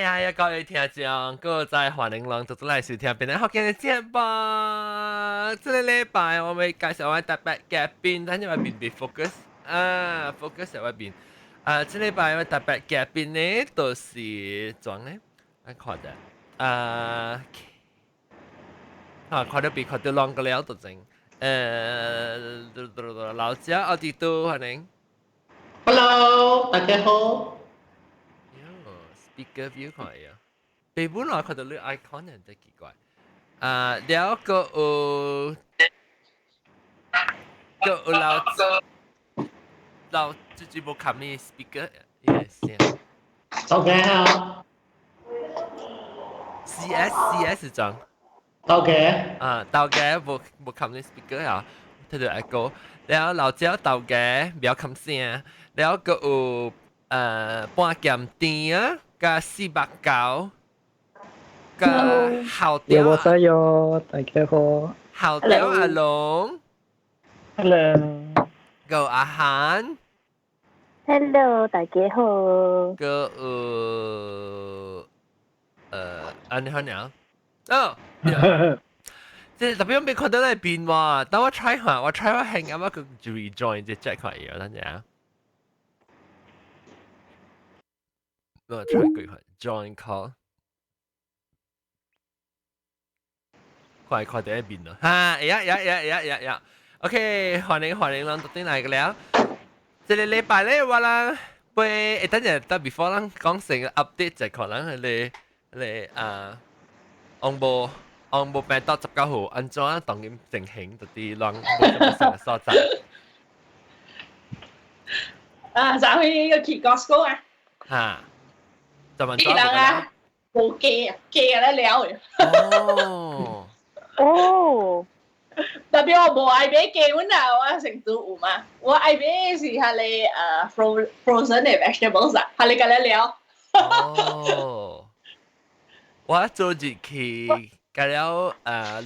呀呀，各位聽眾，閣再歡迎攏做來收聽邊個福建的節目。這个禮拜我會介紹我特別嘉賓，等陣我邊別 focus 啊，focus 喺我邊。啊，這禮拜我特別嘉賓呢，就是怎呢？我看者啊，啊，看到邊看到兩個了就正。老姐阿弟都歡迎。 Hello，大家好。 Speaker view 看呀，北本來看到你 icon 真奇怪。啊，了個有個有老老這這無冚你 speaker 也聲。 OK 啊。 CS CS 裝。 OK。啊，頭家無無冚你 speaker 啊，睇到 echo。了老姐頭家不要冚聲，了個有半鹹甜啊。加489，加後有冇使喲？大家好。後雕阿龍，Hello。個阿韓，Hello，大家好。個阿你好娘，哦，即係特別我未看到那邊喎，等我 try 下，我 try 我hang 啱啱個 rejoin 即 check 下嘢，等陣啊。我 try 幾下 join call，快快到一邊咯，哈，呀呀呀呀呀呀，OK，歡迎歡迎，咱到頂來個了。這個禮拜咧，我啦，會等陣等 before 咱講成個 update 就可能係你你啊，紅無紅無病毒19號，按怎當今情形，就啲人無什麼所在。啊，就去個去 Costco 啊。哈。啲人啊，冇機啊，機啊咧了嘅。哦。哦。特別我無愛買雞阮啊，我成都有嘛。我愛買是係你frozen 的 vegetables 啊，係你個咧了。哦。我做日去，甲了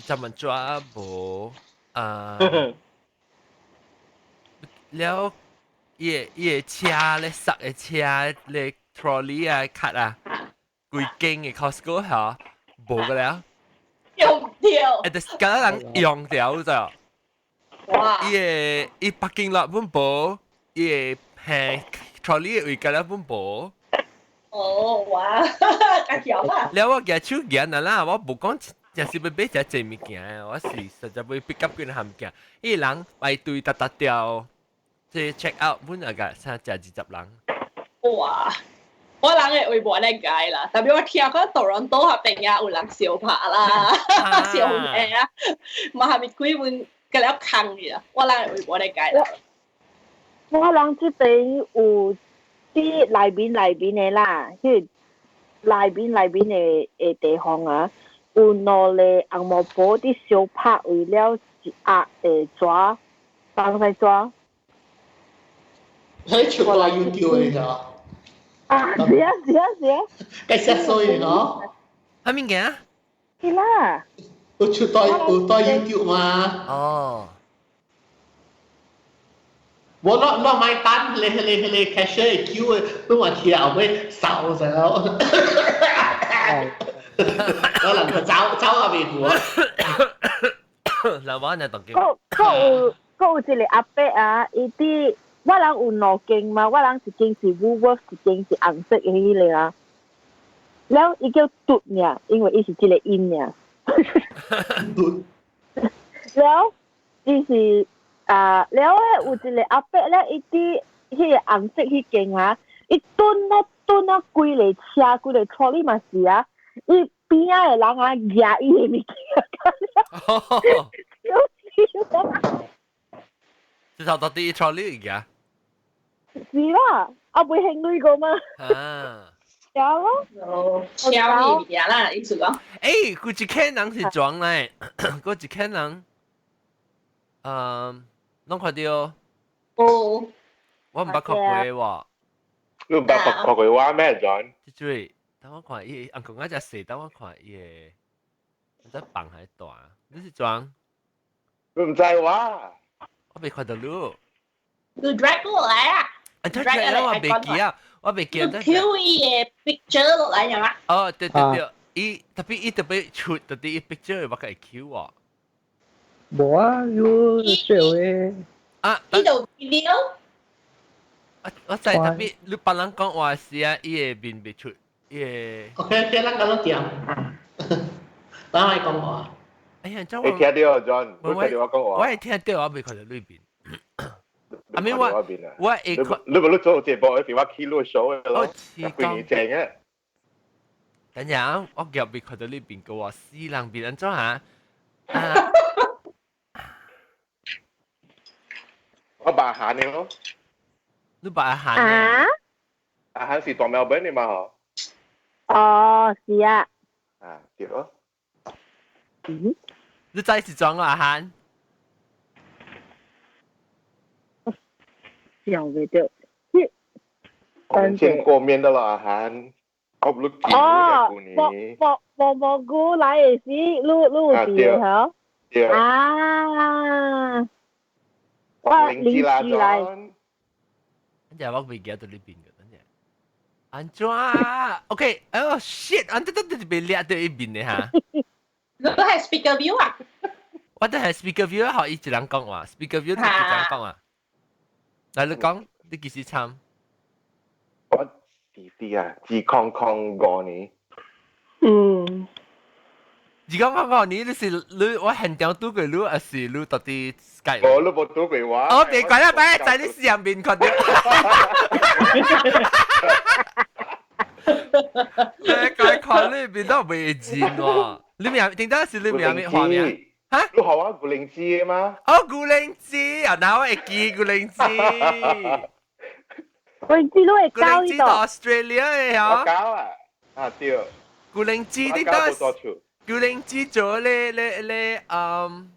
咱們抓無啊，了伊個伊個車咧，塞的車咧。trolley 啊，卡啊，規間嘅 Costco 嚇，無個了。用掉。誒，就是敢人用掉咗。哇！伊個伊 parking lot 本無，伊個係 trolley 位個了本無。哦，哇！較曉啊！了我舉手行啦，我無講，就是欲買遮濟物件，我是實在欲 pick up 幾項物件。伊人排隊沓沓掉，這 check out 本來個啥食20人。哇！我人會會無按呢解啦，特別我聽講多倫多嗰邊啊有人相拍啦，相命啊，嘛係咪鬼阮個了空去啊？我人會無按呢解啦。我人這邊有佇內面內面的啦，彼內面內面的的地方啊，有兩个紅毛婆佇相拍，為了一盒的紙，放在紙。喺全部 YouTube 嚟㗎。啊，是啊是啊是啊。計實歲喏。係物件？是啦。有出到有到 YouTube 嘛？哦。我攞攞買單，你你你 cashier 叫都話聽後尾掃咗。可能佢走走下面喎。老闆你當機。閣閣有閣有一個阿伯啊，伊佇我人有兩間嘛，我人一間是 Woolworths，一間是紅色的彼个啦。了，伊叫嘟爾，因為伊是這個音爾。嘟。了，伊是啊，了咧有一個阿伯咧，伊佇彼個紅色彼間啊，伊蹲啊蹲啊，規个車規个 trolley 嘛是啊，伊邊仔的人啊，舉伊的物件，笑死我！這頭到底 trolley 舉？是啦，啊袂還鐳過嗎？啊，有咯，哦，超物件啦，意思講。欸，佢一間人是裝咧，佢一間人，攏看到？哦，我毋捌看過喎。你毋捌看看過我咩 John？這水，等我看伊，紅公仔只細，等我看伊個，這放還大，你是裝？你毋知我？我未看到你。你 drag 過來啊！啊，這 drag 我未記啊！我未記得。 Q 伊嘅 picture 落來啦。哦，對對對，伊特別伊特別出特別伊 picture 我會 Q 喎。無啊，有小嘅。啊，呢度 video。我知特別你別人講話時啊，伊嘅面未出，伊嘅。 OK OK，咱講到掂。咱來講話。哎呀，真你聽到 John？你聽到我講話？我係聽到，我未看到裏邊。阿咪我我會看，你無你做節目，是我去錄 show 嘅咯，幾年前嘅。等陣，我夾未看到裏邊嘅話，死人變安怎嚇？我爸行嘅咯。你爸行啊？阿韓是大苗本嘅嘛？嗬。哦，是啊。啊，對咯。嗯？你知是裝阿韓？想袂到。我們見過面的啦，阿韓。我唔見哦，摸摸蘑菇來的時，你你有佇吼？對。啊！我鄰居來。等陣我未記得呢邊嘅，等陣。安怎？OK，哦 shit，安怎都被掠到一邊的哈？你係 speaker view 啊？我都係 speaker view，學伊一人講話，speaker view 就一人講話。來，你講，你幾時參？我弟弟啊，2005年。嗯。2005年，你是你我現場拄過你，還是你到底 Skype？我都冇拄過我。哦，別怪啦，擺在你私人面看到。你該看你面都未見喎，你名聽到是你名咩畫面？嚇？你學我古靈芝嗎？哦，古靈芝啊，嗱我會記古靈芝。古靈芝都會教呢度。 Australia 嘅嚇。我教啊，啊對。古靈芝你到。古靈芝做咧咧咧，嗯，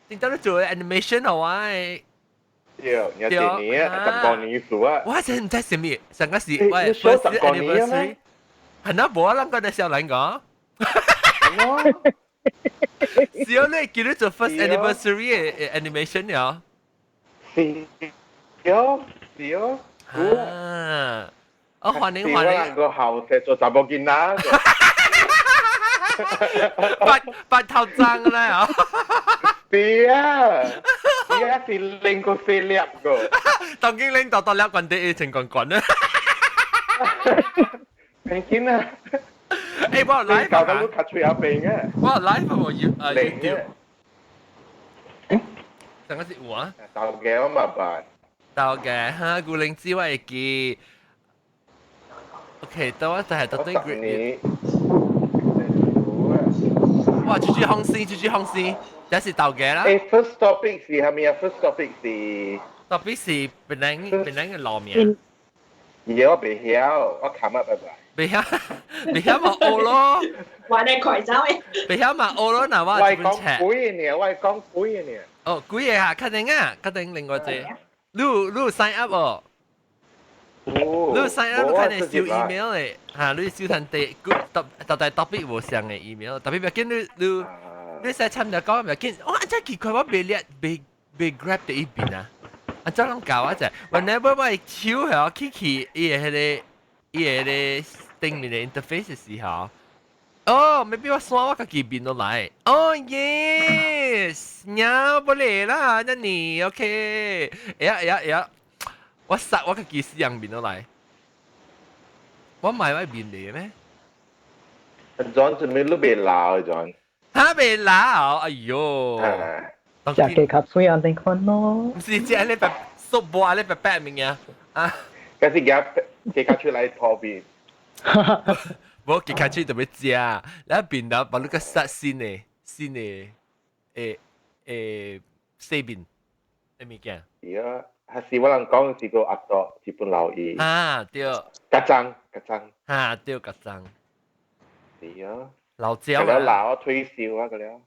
你到底做 animation 好啊？對，你一年15年數啊！我真唔知什麼，上個是我 first anniversary，係那無啊，咱個小蘭講。是哦，你記得做 first anniversary 嘅 animation 了？是哦，是哦。啊！哦，歡迎歡迎。個後生做查某囡仔。白白頭髒咧啊！是啊，是啊，是拎個四粒個。當今拎大大粒棍啲情棍棍啊！明見啊！誒，我來搞到你卡嘴阿病啊！我來我要啊要。上個是有啊？豆嘅我嘛辦。豆嘅哈，古靈之我會記。OK，到我就係到底年。哇！豬豬空先，豬豬空先，這是豆嘅啦。誒，first topic 是係咪啊？first topic 是 topic 是本來本來嘅路名。而我未曉，我冚啊，拜拜。未曉，未曉嘛學咯。玩你快走誒！未曉嘛學咯，嗱我我係講幾個年，我係講幾個年。哦，幾個啊？確定啊？確定另外一個。你你有 sign up 哦？你有 sign up，你看你收 email 嘅，嚇，你收趁地，特特大 topic 無相嘅 email，特別別緊你你你使參加講別緊，哇！真奇怪，我未掠未未 grab 到一邊啊！啊，怎攏教我者，whenever 我手係去去伊個彼個伊個彼個頂面的 interface 的時候，哦，maybe 我刷我家己面落來，哦 yes，娘不來啦，那你 OK，哎呀哎呀哎呀，我殺我家己私人面落來，我買我面嚟咩？John 做咩都未老，John。他未老，哎呦！食雞較水安定款咯。唔是，食你白縮波，你白白物件啊。嗰時夾雞較出來拖邊。無雞較出特別食，然後變到把你個殺新的新的誒誒細面的物件。是啊，還是我人講是個阿多日本老伊。啊對。較髒較髒。啊對，較髒。是啊。老椒啊！老退休啊，個了。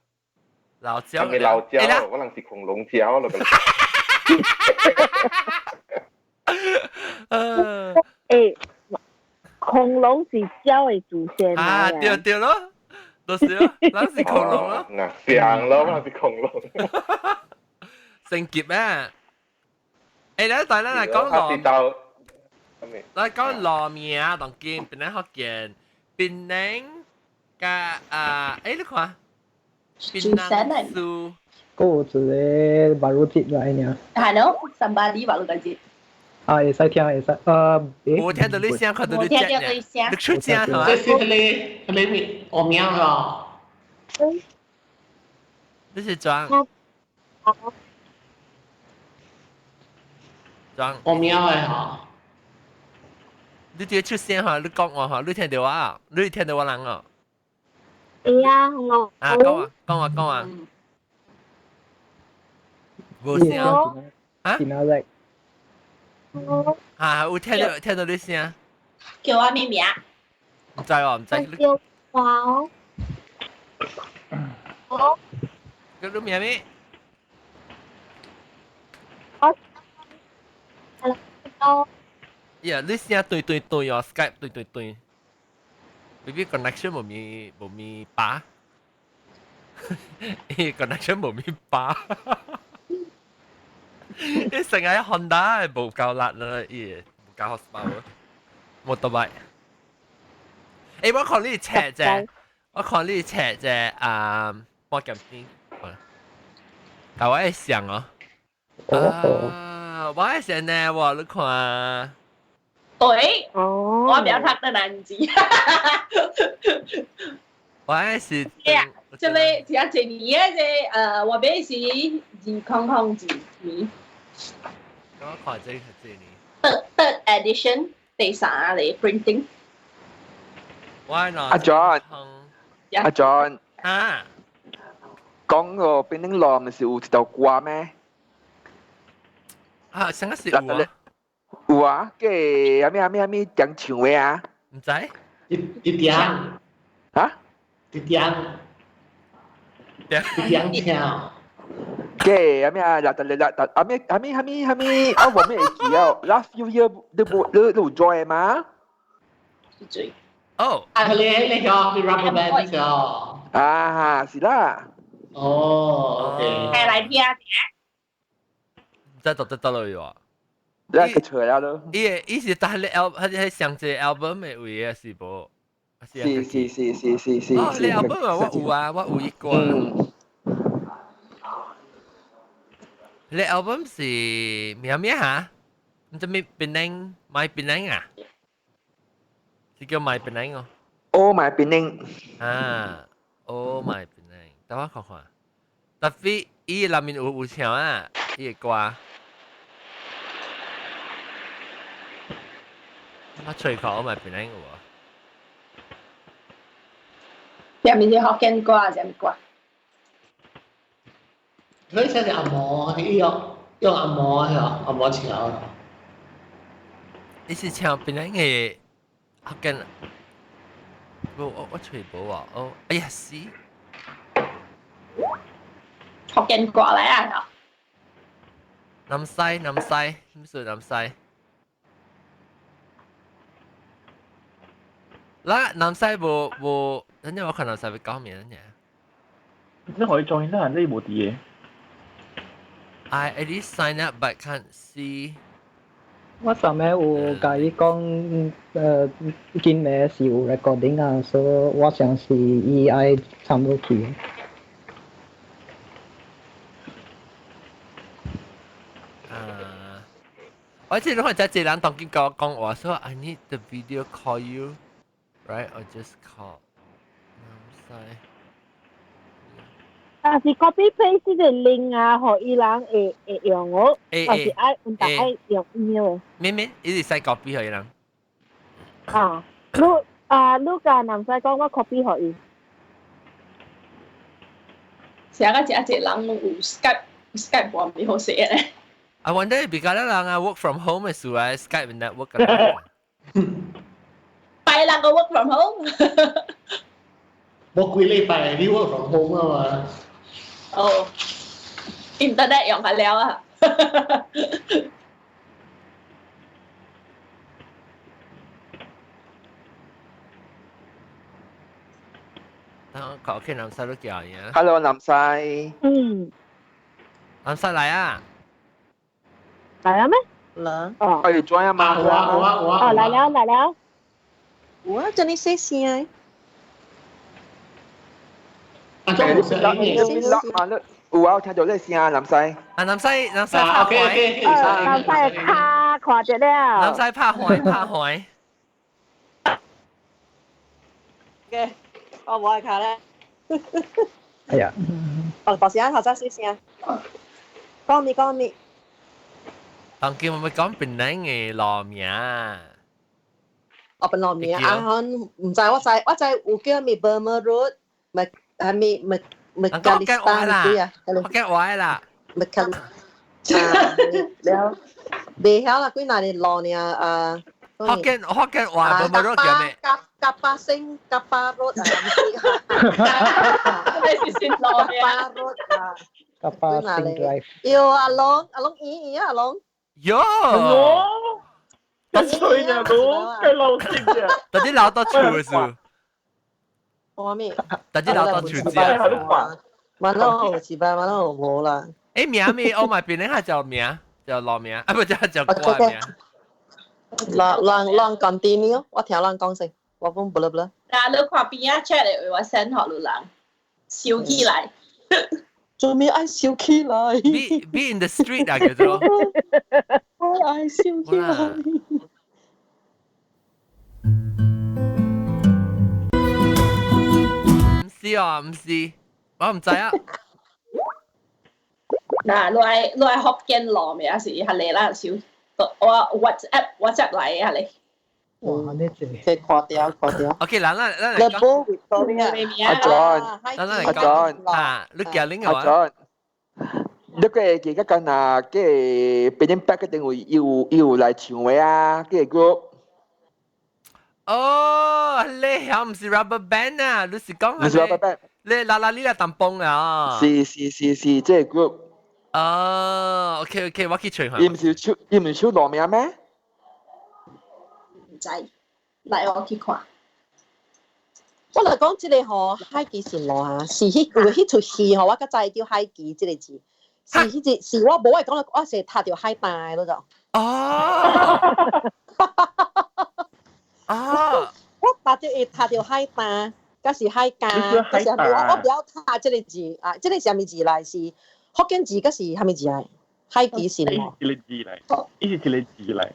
老椒。係咪老椒？我人是恐龍椒咯。誒，恐龍是鳥的祖先啊！對對咯，就是咯，咱是恐龍咯。嗱，上咯，我是恐龍。升級啊！誒，你大咱來講咯。來講路名當今檳榔福建，檳榔加啊，你看，檳榔樹。嗰一個馬路節來呢。係咯，somebody 馬路節。啊，會使聽，會使。我聽到你聲，看到你聽到你聲，你出聲係嘛？這是你我名咯。你是裝？裝。我名的吼。你直接出聲吼，你講話吼，你聽到我，你聽到我人哦。會啊，我。啊，講啊，講啊，講啊。無聲。啊？啊，有聽到你聲。叫我咩名？唔知哦，唔知。叫我。我。叫你名咩？我。我。呀，你聲對對對哦，Skype 對對對。Maybe connection 無咪把。connection 無咪把。你成日 Honda 無夠力啦，伊無夠 horsepower，摩托車。我看你車啫，我看你車啫，啊，我咁邊，但我會想哦。啊，我會想呢，我你看。對，我比較讀得難字。我係是。這個這一年的這我買是2002年。我看這係這年。 Third edition 第三個 printing。我嗱。阿 John，阿 John。啊。講個檳榔羅唔是有一條歌咩？啊，上個是有啊。有啊，個阿咩阿咩阿咩點唱的啊？唔知。一點。啊？一點。一點唱。個阿咩啊？嗱嗱嗱阿咩阿咩阿咩阿咩啊！我咩會記哦？Last few year 你冇你你有 join 嗎？追。哦。啊，你個你 rubber band 就。啊，是啦。哦，OK。係來聽下。唔知讀得得落去喎。你個出來咯。伊伊是帶你 album，佢係上一個 album 的位啊，是無？是是是是是是。哦，你 album 啊，我有啊，我有一個。你 album 是咩咩嚇？唔知咩檳榔買檳榔啊？是叫買檳榔哦。哦，買檳榔。啊，哦買檳榔，等我看看。特別伊內面有唱啊，伊個歌。我隨口買檳榔有無？下面是福建歌還是啥物歌？佢寫是阿毛，伊用阿毛係阿毛唱。你是唱檳榔的福建？我揣無啊！哦，哎呀死！福建歌來啊！南西南西，咩是南西？啦，南西無無，等陣我看南西會講咩呢？你可以 join 啦，你無佇嘅。 I already sign up but can't see。我上面有共伊講，今暝是有 recording 啊，所以我想是伊愛參入去。啊！我記得我在這人當今跟我講話，說 I need the video call you, right? Or just call。南西。但是 copy paste 這個 link 啊，予伊人會用哦，還是愛唔但愛用 email 的？免免，伊是使 copy 予伊人。啊，你啊，你共南西講，我 copy 予伊。成個真濟人攏有 Skype，Skype 無咪好勢咧。 I wonder 比較人啊 work from home 的時候，Skype network 咁。拜人個 work from home。冇幾禮拜你 work from home 啊嘛。哦，internet 用較了啊。啊，OK，南西都叫嘢。 Hello，南西。嗯。南西來啊！來啊咩？啦。哦。哎，轉啊嘛。有啊有啊有啊。哦，來了來了。有啊，真係細聲。啊，這冇聲音。有啊，我聽到你聲，南西。啊，南西南西拍開。南西卡看著了。南西拍開拍開。嘅，我冇愛卡咧。哎呀。哦，白時間頭先細聲。講咩講咩？當叫我咪講檳榔嘅路名。哦，檳榔名啊，唔知我知我知有叫咩 Burma Road，咪係咪咪？人講驚話啦，我驚話啦。麥卡啊，了，未曉啦，幾若年路呢啊？福建話冇冇咗叫咩？夾夾巴星夾巴 road 啊！你是先路夾巴 road 啊！夾巴星 drive。喲，阿龍阿龍咦咦阿龍。喲。得吹啊，老計老先啊！到底老到厝嘅事。我咩？大家老到厝子啊！嘛咯，一擺嘛咯，無啦。誒名咩？我咪變咧，係叫名，叫老名，啊不叫叫歌名。人人人 continue，我聽人講先，我講不啦不啦。嗱，你看邊啊 chat 嚟，我 send 予你人，燒起來。做咩愛燒起來？Be in the street 啊，叫做。我愛燒起來。唔是啊，唔是，我唔知啊。嗱，你愛福建路咩？還是係你啦？少我 WhatsApp 來啊你。哇！你這這看掉看掉。 OK，咱咱咱來講。阿 John，咱咱來阿講 John，啊，你叫恁阿個 John，你個記得講啊，個別人八個定位有有來唱的啊，這個 group。哦，你曉唔是 rubber band 啊？你是講唔是 rubber band？你啦啦你來淡崩啊？是是是是，這個 group。哦，OK OK，我去揣下。伊唔是唱，伊唔是唱羅名咩？唔知，來我去看。我來講這個吼，海基線路啊，是彼有彼齣戲吼，我較知叫海基這個字，是彼隻是我無愛講啦，我是讀著海大咯就。哦。哦。我讀著會讀著海大，抑是海加，抑是我不曉讀這個字啊，這個是啥物字來？是福建字，抑是啥物字來？海基線路。一個字來，伊是一個字來。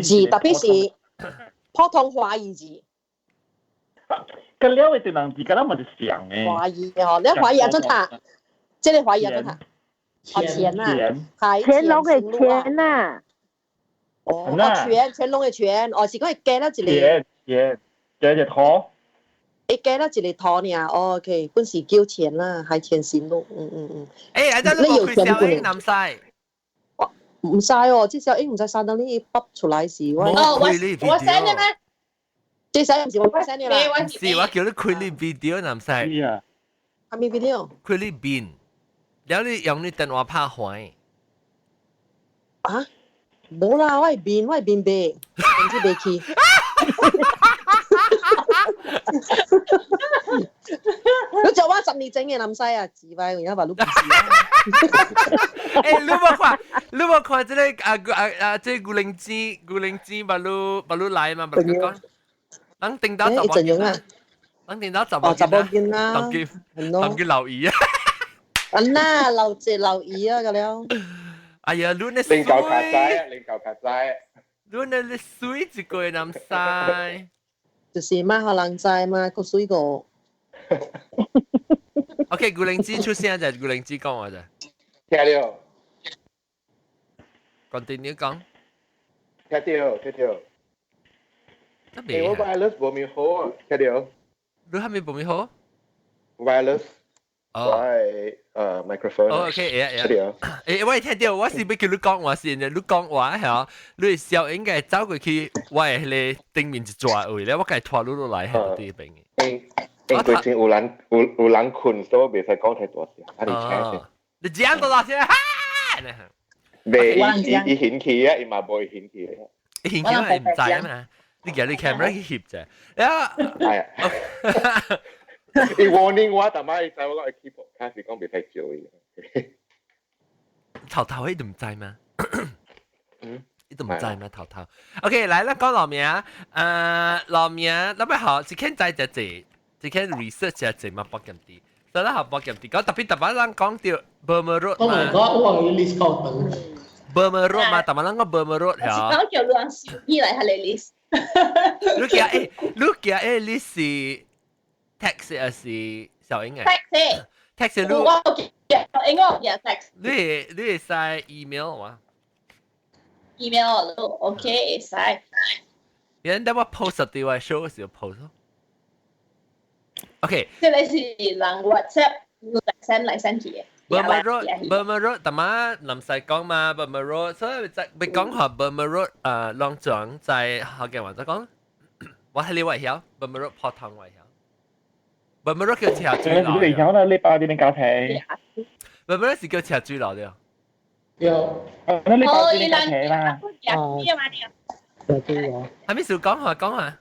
字特別是普通華語字。個了的人字，敢若嘛是像的。華語吼，你華語按怎讀？這個華語按怎讀？哦，錢啊，乾隆的乾啊。哦，乾乾隆的乾，哦，是講伊加了一個。錢錢加一個土。伊加了一個土爾，OK，本是叫錢啦，海錢新路，嗯嗯嗯。欸，啊，你有開小英南西？毋知哦，這小英毋知啥當你爆出來是我。哦，我我 send 的咩？這小英毋是我 send 的啦。是我叫你開你 video 南西。是啊。啥物 video？開你面，了你用你電話拍開。啊？無啦，我的面白，面子袂去。你做我10年前的南西啊，自歪，而家話你不是。欸，你無看，你無看這個啊啊啊！這個古靈精，古靈精，把你把你來嘛，把你講。人頂到十怎樣啊？人頂到十哦，十某囡仔，當佢當佢留意啊！啊那留只留意啊，個了。哎呀，你那零九卡仔，零九卡仔。你那你水一個南西。就是嘛，予人知嘛，閣水過。 OK，古靈精出聲就古靈精講話就。聽到。 Continue 講。聽到，聽到。欸，我 wireless 無咪好啊，聽到。你係咪無咪好？Wireless。我的microphone。哦，OK，會會。欸，我會聽到，我是欲叫你講話先，你講話嚇，你小應該走過去，我的彼个頂面一逝位咧，我共拖你落來喺對邊嘅。因為先有人有有人睏，所以袂使講太大聲，啊你聽先。你講多大聲？哈！袂，伊伊顯起啊，伊嘛無顯起。伊顯起嘛，毋知啊嘛。你叫你 camera 去翕者。啊。係啊。伊 warning 我，但係伊知我講會 podcast 是講袂使笑伊。頭頭彼都毋知嗎？嗯。你都唔知咩頭頭。OK，來啦，講路名，路名，諗下好，一間知就濟，一間 research 就濟嘛，博金啲。所以咧，博金啲，講特別特別咱講到 Burma Road 我咪講我話 list 夠長。 Burma Road 嘛，特別咱講 Burma Road 係。講叫亂小起來係你 list。你記誒，你記誒，你是 text 還是小英誒？text。 text 你。我記，應該我記 text。你會使 email 嘛？email 咯，OK 會使。人哋我 post 對我 show 時 post。OK。這個是人 WhatsApp 來 send 來 send 去嘅。 Burma Road，Burma Road，大媽林使講嘛，Burma Road，所以就別講話 Burma Road，啷裝在福建話就講，我係你位曉，Burma Road 普通話曉，Burma Road 叫赤水樓。你曉啦，你包啲邊家庭？Burma Road 是叫赤水樓對。對。啊，你包啲邊家庭啦？哦，赤水樓。係咪少講話講話？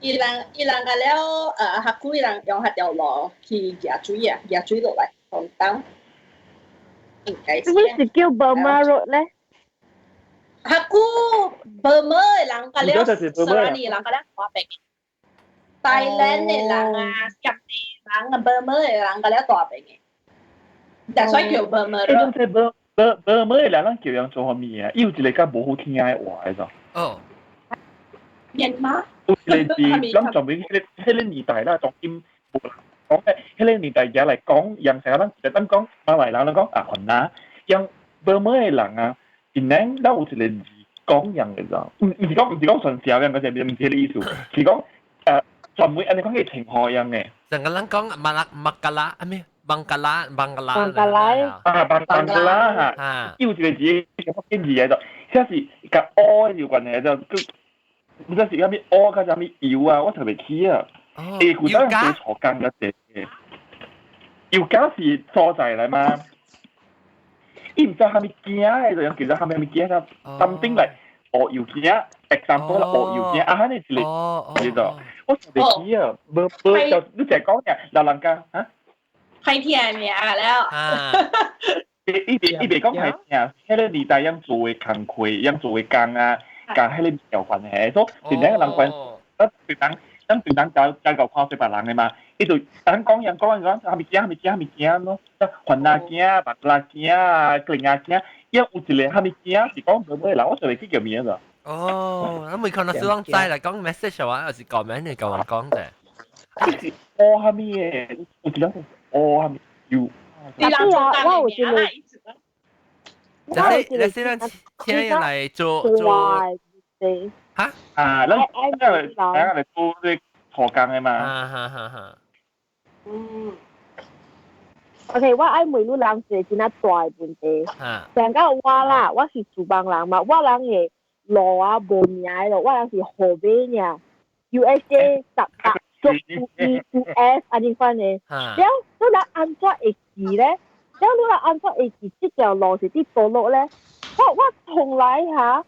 伊人個了，客古伊人用彼條路去蜈水啊，蜈水落來。紅燈應該是。這是叫 Burma Road 咧？客古 Burma 的人個了，Sorry 人個了大邊。Thailand 的人啊，暹的人啊，Burma 的人個了大邊的。但所以叫 Burma Road。欸，Burma 的人，咱叫人做啥物啊？伊有一個較無好聽的話的咋？哦。面嗎？有一個字，咱專門彼個年代啦，當今無講咧，彼個年代也來講，人成日咱就當講馬來人，咱講啊雲南，用 Burma 的人啊，因咱咱有一個字講樣的，知道？毋是講純笑樣，嗰隻毋是彼個意思，是講專門按呢講去稱呼樣的。成個人講馬拉馬格拉啊咩？邦格拉邦格拉。邦格拉。啊，邦格拉嚇，有一個字，什麼字來做？這是佮烏有關係，就毋知是啥物烏較啥物油啊，我特別記啊。欸，古早人做錯工較濟，油價是所在來嘛？伊毋知啥物囝的，就用叫做啥物物囝啊？something like 學油囝，example 啦，學油囝啊，呢一個，知道？我特別記啊，無無就你淨係講嘅，老人家啊，歹聽名了。伊袂講歹聽，彼個年代樣做的工課，樣做的工啊，佮彼個有關係，所以真正人關，咱對人，咱對人交交夠看說別人的嘛，伊就咱講樣講講，啥物囝啥物囝啥物囝咯，雲南囝、白拉囝啊、格林亞囝，伊有一個啥物囝是講無尾人，我就袂記叫名咗。哦，我未看到小人仔嚟講 message 話，還是講咩？你講講嘅。是哦，啥物的？有一個哦，啥物有。你人做我有一個，就係你先咱請人來做做。嚇？啊，咱咱來做這土工的嘛。啊哈哈哈。嗯。OK，我愛問你人一個真正大的問題。上個我啦，我是樹幫人嘛，我人的路啊無名的咯，我人是號碼爾，USA 18 2 E 2 F 按呢款的。了，你人按怎會記咧？了，你人按怎會記這條路是佇佗落咧？我從來哈，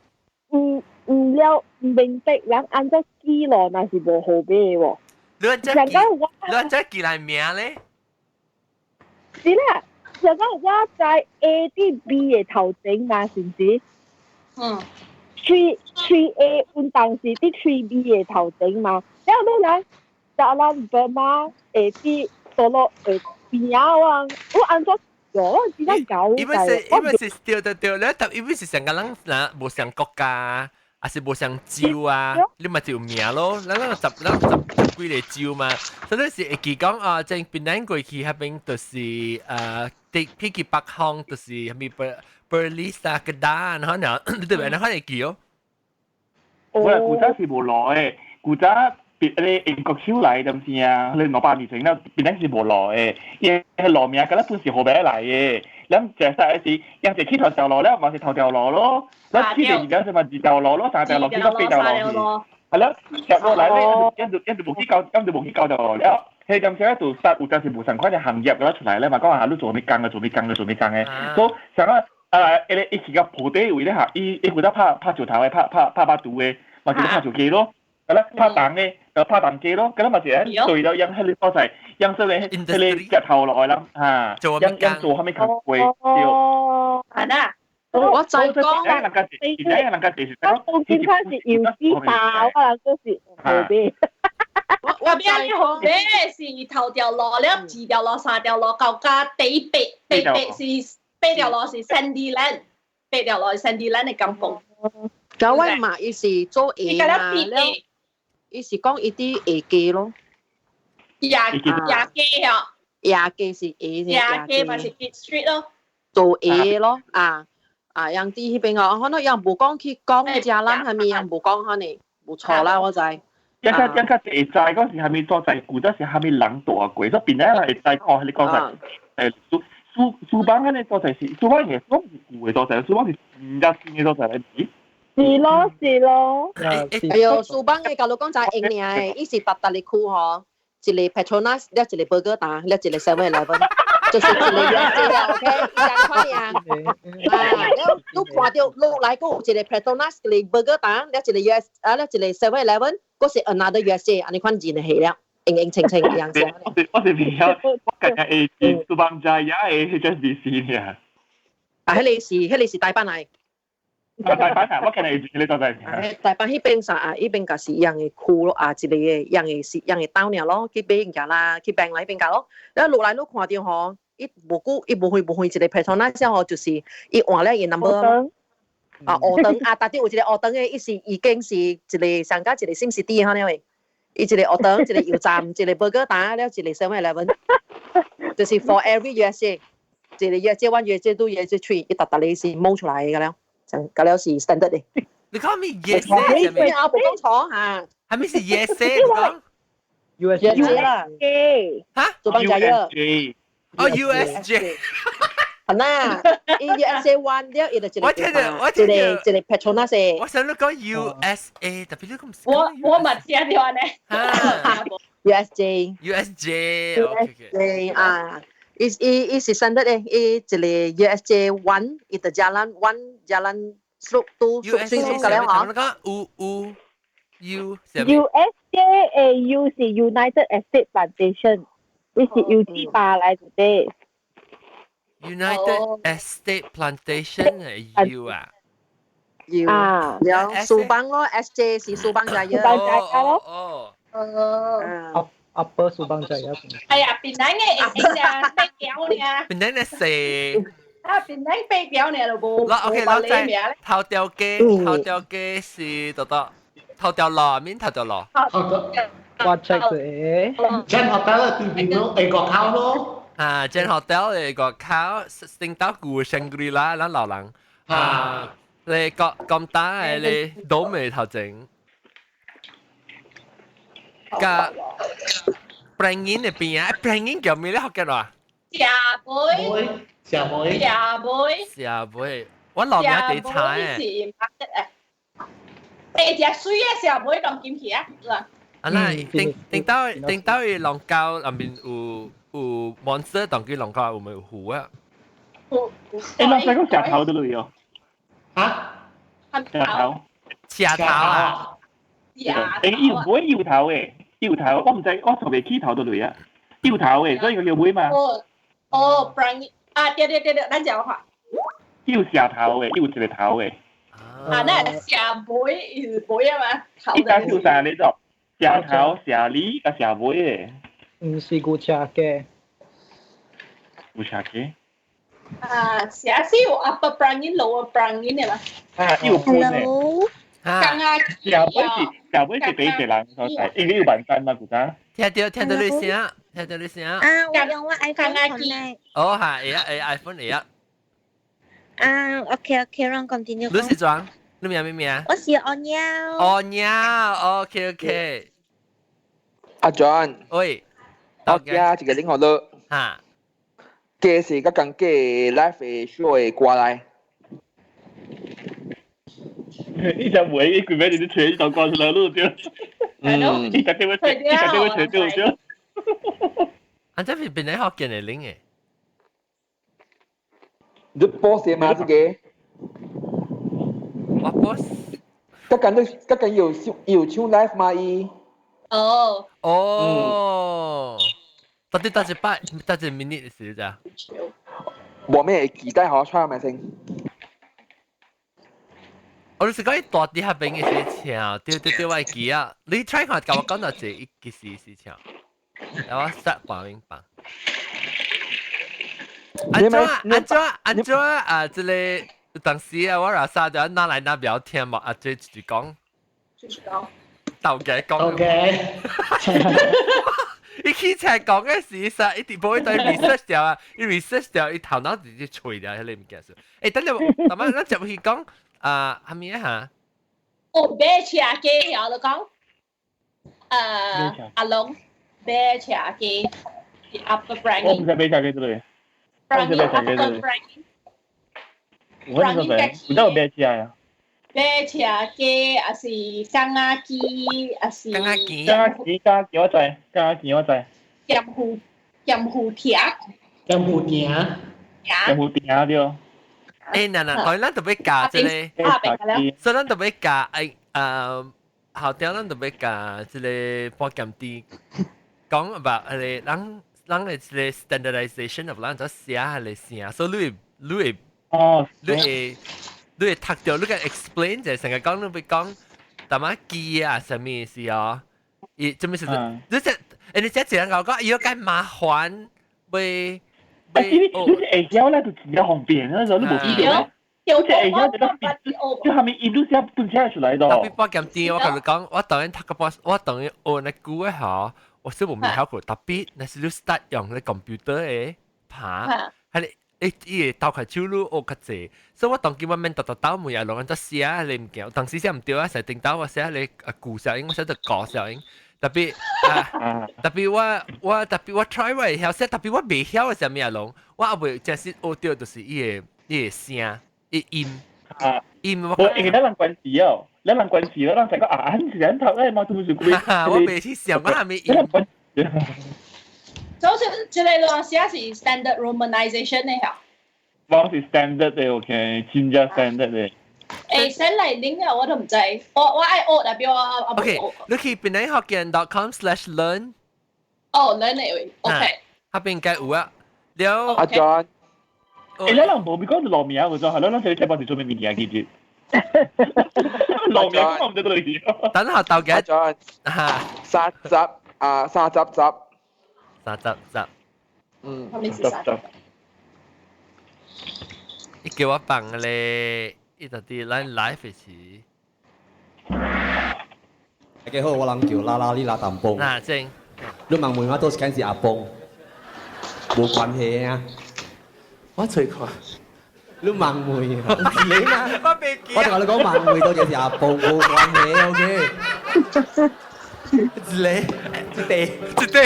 毋了毋明白人按怎記路，若是無號碼的喎。你按怎記？你按怎記來名咧？是啦，就講我在 A 佇 B 的頭前嘛，是毋是？嗯。 3 A 阮當時佇 3 B 的頭前嘛，了你人就咱爸媽會佇佗落的邊仔我，我按怎做？我真正搞伊本是對對對，你特伊本是成個人若無相國家，還是無相州啊？你嘛就有名咯。咱十幾個州嘛，所以是會記講啊，正檳榔過去彼邊就是佇彼去北方就是啥物 Perlis 啊、吉打，然後呢，你對唔對？你可會記哦。我古早是無路的，古早別咧英國手來的，毋是啊？你200年前了，檳榔是無路的，伊路名敢若本是河邊來的。咱食使是，人一去頭條路了，嘛是頭條路咯。咱去第二條是嘛二條路咯，三條路去到八條路去。係咯，接落來咧，因就無去九，因就無去九條路了。彼陣時就實有陣時無相款的行業佮出來咧嘛，講啊，你做咩工啊，做咩工啊，做咩工的。所以啥個啊，伊去到鋪底位咧嚇，伊負責拍石頭的，拍拍肚的，嘛是拍石機咯。係啦，拍銅的，就拍銅機咯。咁嘛是對了，用彼個所在，用說個彼個石頭落來啦，嚇，用做啥物工課對。啊呐。我再講，人家人家是我東京卡是油脂包，我人嗰是後邊。我我邊你後尾是頭條路了，二條路、三條路，到家第八第八是八條路是 Sandy Land，八條路是 Sandy Land 的感覺。有位嘛，伊是做嘢嘛，了，伊是講伊啲下機咯。夜夜機啊！夜機是下夜機嘛是 Gate Street 咯。做嘢咯，啊啊，人啲彼邊哦，可能人無講去講食咱係咪人無講可能無錯啦，我知。一家一家會知嗰時係咪所在，古早時係咪人大過，所以變咗人會知講你講實，蘇蘇蘇邦嗰啲所在是蘇邦嘅，蘇邦是舊嘅所在，蘇邦是唔一新嘅所在嚟。是咯是咯。哎喲，蘇邦嘅假如講就應爾，伊是特特哩區嗬，一個 Petronas，了一個 Burger 檔，了一個 Seven Eleven。就是一個樣子啦，OK，伊這款爾。啊，了你看到落來閣有一個 Petronas，一個 Burger 檔，了一個 US，啊，了一個 Seven Eleven，閣是 another USA，按呢款人係了，應應清清樣子。我是比較，我近日會蘇邦仔也會 HSBC 爾。啊，彼個是台北來。啊，台北啊，我近日會你所在。台北彼邊啥啊？彼邊就是一樣的區咯，啊，一個一樣的是一樣的島爾咯，去買物件啦，去病來彼邊家咯。了落來你看到吼，伊無久，伊無遠無遠一個 Petronas 吼，就是伊換了伊 number 咯。啊，烏燈啊，當底有一個烏燈的，伊是已經是一個上加一個新 city 哈了的。伊一個烏燈，一個油站，一個 burger 檔，了一個 Seven Eleven，就是 for every USA，一個 USA one、USA two、USA three，伊逐逐個是摸出來的了，就個了是 standard 的。你講咩 yes？你啊，無講錯嚇。係咪是 yes？你講 USJ 啦。嚇？做幫仔啊。哦，USJ。係啦，伊 USA one 了，伊就一個我聽到，我聽一個一個 Petronas。我想你講 USA，特別你咁。我嘛聽到呢。 USJ。 USJ。 USJ 啊，伊伊伊是 standard 的，伊一個 USJ one，伊就 jalan one jalan slope two slope three slope 咁樣嗬。你講 U U U。 USJ 的 U 是 United Estate Plantation，伊是油脂巴來的。 United Estate Plantation 係 U 啊，U 啊，了蘇邦咯，SJ 是蘇邦仔蘇邦仔咯。哦，哦，Upper 蘇邦仔啊。哎呀，檳榔嘅會啊，白表呢。檳榔嘅四。啊，檳榔白表呢就無。嗱，OK，老仔頭條街，頭條街是多多頭條路，面頭條路。我 check 者。 Jen Hotel 對面咯，下個口咯。啊，Jen Hotel 嘅個口，星島古香格里拉，咱老人啊，你個咁大嘅你都未頭前，加 Prangin 嘅邊啊，Prangin 叫咩咧？學緊話？食妹，食妹，食妹，食妹，我老名地查誒。誒，食水嘅食妹當金魚啊，啊，那頂頂到頂到伊龍溝內面有有 monster 當佢龍溝有冇有湖啊？有。誒，老細講石頭都嚟哦。嚇？石頭。石頭啊？誒，伊有買油頭誒，油頭，我毋知，我從未起頭都嚟啊。油頭誒，所以佢叫買嘛。哦哦，不然啊，對對對對，咱講話。有石頭誒，有一個頭誒。啊，那石尾是尾啊嘛？一家有三個種，石頭、石梨佮石尾誒。毋是古車嘅。古車嘅。啊，石是有 upper Prangin、lower Prangin 的嘛？啊，有分的。剛啊，石尾是石尾是第一個人所在，因為有萬山嘛，古早。聽到聽到你聲，聽到你聲。啊，我用我 iPhone connect。哦，係，會啊，會 iPhone 會啊。啊，OK OK，讓 continue。你是怎？你名咩名？我是阿喵。阿喵，OK OK。阿 John。喂。我加一個領學咯。嚇。假是個更加 live show 的歌來。你只會一句咩？你吹一首歌出來錄掉。嗯。你家對我吹，你家對我吹對對。啊，這是邊個學見的領的？你 post 嘛這個？我 post。嗰間都嗰間有有唱 live 嘛伊？哦。哦。到底到一擺，到一 minute 是咋？無咩期待好唱咪先？我就是講伊大啲下邊嘅是唱，對對對，我會記啊。你 try 看，共我講到這伊其實是唱，然後我殺半明白。安怎安怎安怎啊？這個當時啊，我阿沙就拿來拿表聽嘛，啊，這就是講，就是講，豆嘅講。 OK。伊起來講嘅事實，一直無伊對 research 掉啊，伊 research 掉，伊頭腦直接吹掉，彼個物件是。欸，等陣，等下，咱接去講啊，啥物啊嚇？哦，買車機，我就講，阿龍買車機，Upper Brangin。我唔使買車機對。我唔使買車機對。我唔使買，唔知有買車啊？買車機，還是鋼仔機，還是鋼仔機？鋼仔機，鋼仔機我知，鋼仔機我知。鹽湖鹽湖亭。鹽湖亭。鹽湖亭對。欸，嗱嗱，所以咱特別教這個，所以咱特別教哎，後條咱特別教這個半鹹甜，講 about 彼個人人的這個 standardization of 咱怎寫彼個聲，所以你會你會哦，你會你會讀著，你共 explain 者，成日講你會講，淡仔記啊，啥物是哦？伊做咩事？你這，欸，你這一個人講，伊要較麻煩，袂。啊！你你會曉咧，就真正方便，那時候你無記得咧。你會曉就個就下面一路寫本寫出來的。特別半鹹甜，我共你講，我當然讀個半，我當然學那句的吼，我是無未曉過。特別若是你 start 用那 computer 的拍，彼個欸伊會鬥開手你學較濟，所以我當今我免逐逐鬥問啊，攏按怎寫彼個物件，當時寫毋對啊，實頂鬥我寫彼個舊小音，我寫做古小音。特別啊，特別我我特別我 try 我會曉寫，特別我袂曉的啥物啊攏，我猶未真實學著就是伊個伊個聲，伊音音我。無因為咱人關係哦，咱人關係，咱人成個啊，是按讀咧嘛，都是鬼。我袂去想我啥物音。所以這個攏寫是 standard romanization 的嚇。我是 standard 的，OK，真正 standard 的。欸，send 來 link 啊，我都毋知，我我愛學，但係我我 OK，你去 penanghokkien.com/learn。哦，learn 的位，OK。彼邊應該有啊。了。阿 John，欸，咱人無咪講路名有咗，係咱咱這個節目是做咩物件記住？路名我毋知倒去。等下豆嘅。阿 John，三十啊，三十十，三十十。嗯，十十。伊叫我放咧。伊就佇咱 live 時。大家好，我人叫拉拉你拉淡風。嗱正。你問問我都是講是阿崩，無關係啊。我隨看。你問問啊？你嘛？我未記。我同你講問問到就是阿崩，無關係，OK。一個，一地，一地。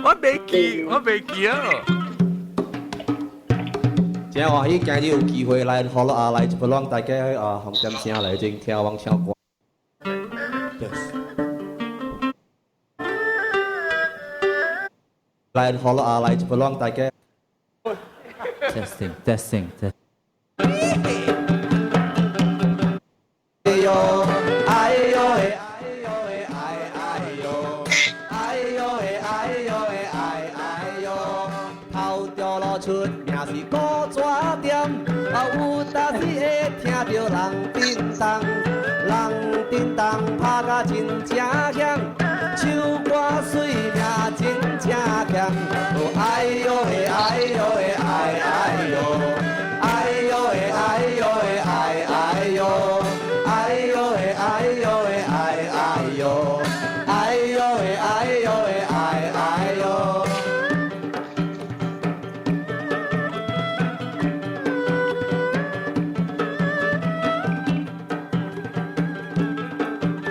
我未記，我未記啊。真歡喜，今日有機會來好啊，來一讓大家啊紅點聲來聽聽我唱歌。Yes。來好啊，來一讓大家。 Testing, testing, testing。哎喲，哎喲嘿，哎喲嘿，哎哎喲，哎喲嘿，哎喲嘿，哎哎喲，頭條路出名是古紙店，啊有當時會聽著人叮當，人叮當拍甲真正響，唱歌水命真正強，哦哎喲嘿，哎喲嘿，哎哎喲，哎喲嘿，哎喲嘿，哎哎喲。哎喲嘿，哎喲嘿，哎哎喲，哎喲嘿，哎喲嘿，哎哎喲。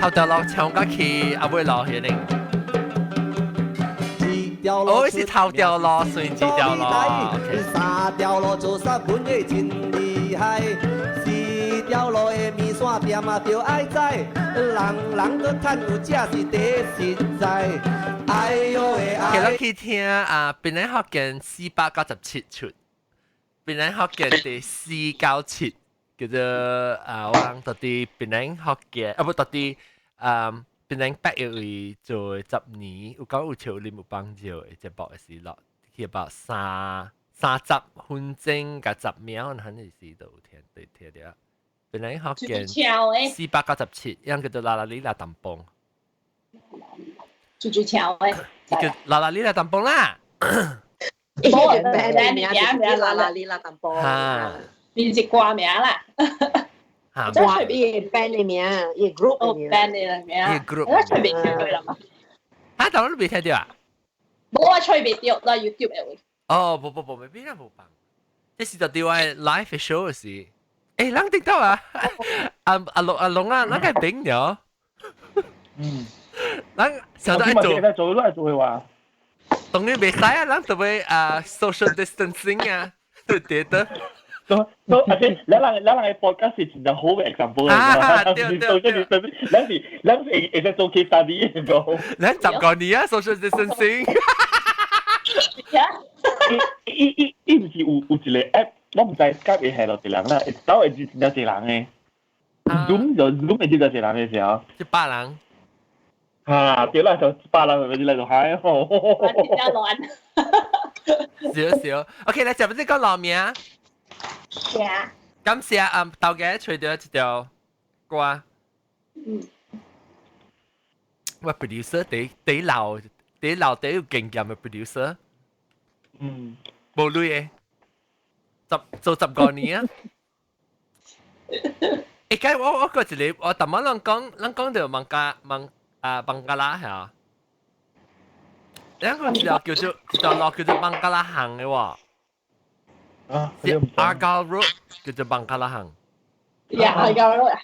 頭條落唱甲去，阿尾落去呢。哦，是頭條路，算二條路。三條路做殺本的真厲害，四條路的麵線店啊，著愛知，人人都趁有這是第實在。哎喲喂！其實去聽啊，檳榔福建497出，檳榔福建第497，叫做啊，我人到佇檳榔福建，啊不到佇啊檳榔北一位做10年，有講有笑你有幫助的節目的時落，去about 30分鐘佮10秒，肯定是都有聽對聽著。檳榔福建 497，樣叫做拉拉里拉淡邦。最最長嘅。叫拉拉里拉淡邦啦。冇名名名拉拉里拉淡邦。嚇！變隻掛名啦。嚇！掛伊 band 嘅名，伊 group 嘅名。band 嘅名。伊 group。我隨便聽佢啦嘛。嚇！但我都未聽到啊。冇啊，隨便掉啦，YouTube 會。哦，無無無，未必啦，無放。這是就對我 live show 嘅時。誒，人聽到啊？阿阿龍阿龍啊，咱個頂了。嗯。咱小得愛做。做都係做嘅話。當然袂使啊，咱就會啊 social distancing 啊，對對對。都而且咱人嘅 podcast 是真正好嘅 example 嚟啊，對對對，咱是會使做 case study 嘅講。咱10個年啊，social distancing。伊伊伊毋是有一個 app，我毋知 Skype 會係落一人啦，會走會真正濟人嘅。Zoom 就 Zoom 會真正濟人嘅時候。100人。嚇，對啦，就100人咪咪嚟就嗨吼。真正亂。少少，OK，來，食不是講老名。謝。感謝啊，頭家吹到一條歌。嗯。我 producer 第第老第老第有經驗嘅 producer。嗯。無鐳嘅，做15年啊。欸，該我個一個，我頭仔人講到孟加拉係啊。兩個一條叫做一條路叫做孟加拉巷嘅喎。啊，是 Argyle Road 叫做孟加拉巷。呀，Argyle Road 啊。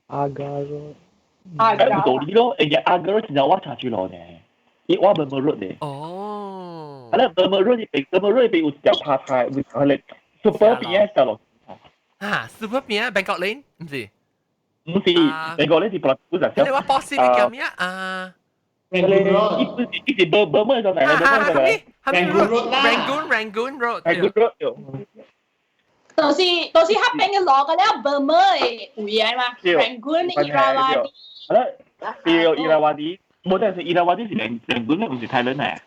Argyle Road。誒，有道理咯，誒，Argyle Road 真正我查住路呢，伊我 Burma Road 呢。哦。啊，咧 Burma Road 邊，Burma Road 邊有一條拍菜，有係咧 super 邊嘅條路。啊，super 邊啊，Bangkok Lane 唔是？唔是，Bangkok Lane 是布拉古實。你話博士你叫咩啊？伊伊是 Burma 就嚟啦，Burma 就嚟。 Rangoon Road 啦。Rangoon Road。 Rangoon Road。就是彼邊嘅路個了，Burma 嘅位啊嘛，Rangoon 伊拉瓦底。係啦，對，伊拉瓦底，冇但是伊拉瓦底是 Rangoon 咧，唔是泰倫嚟。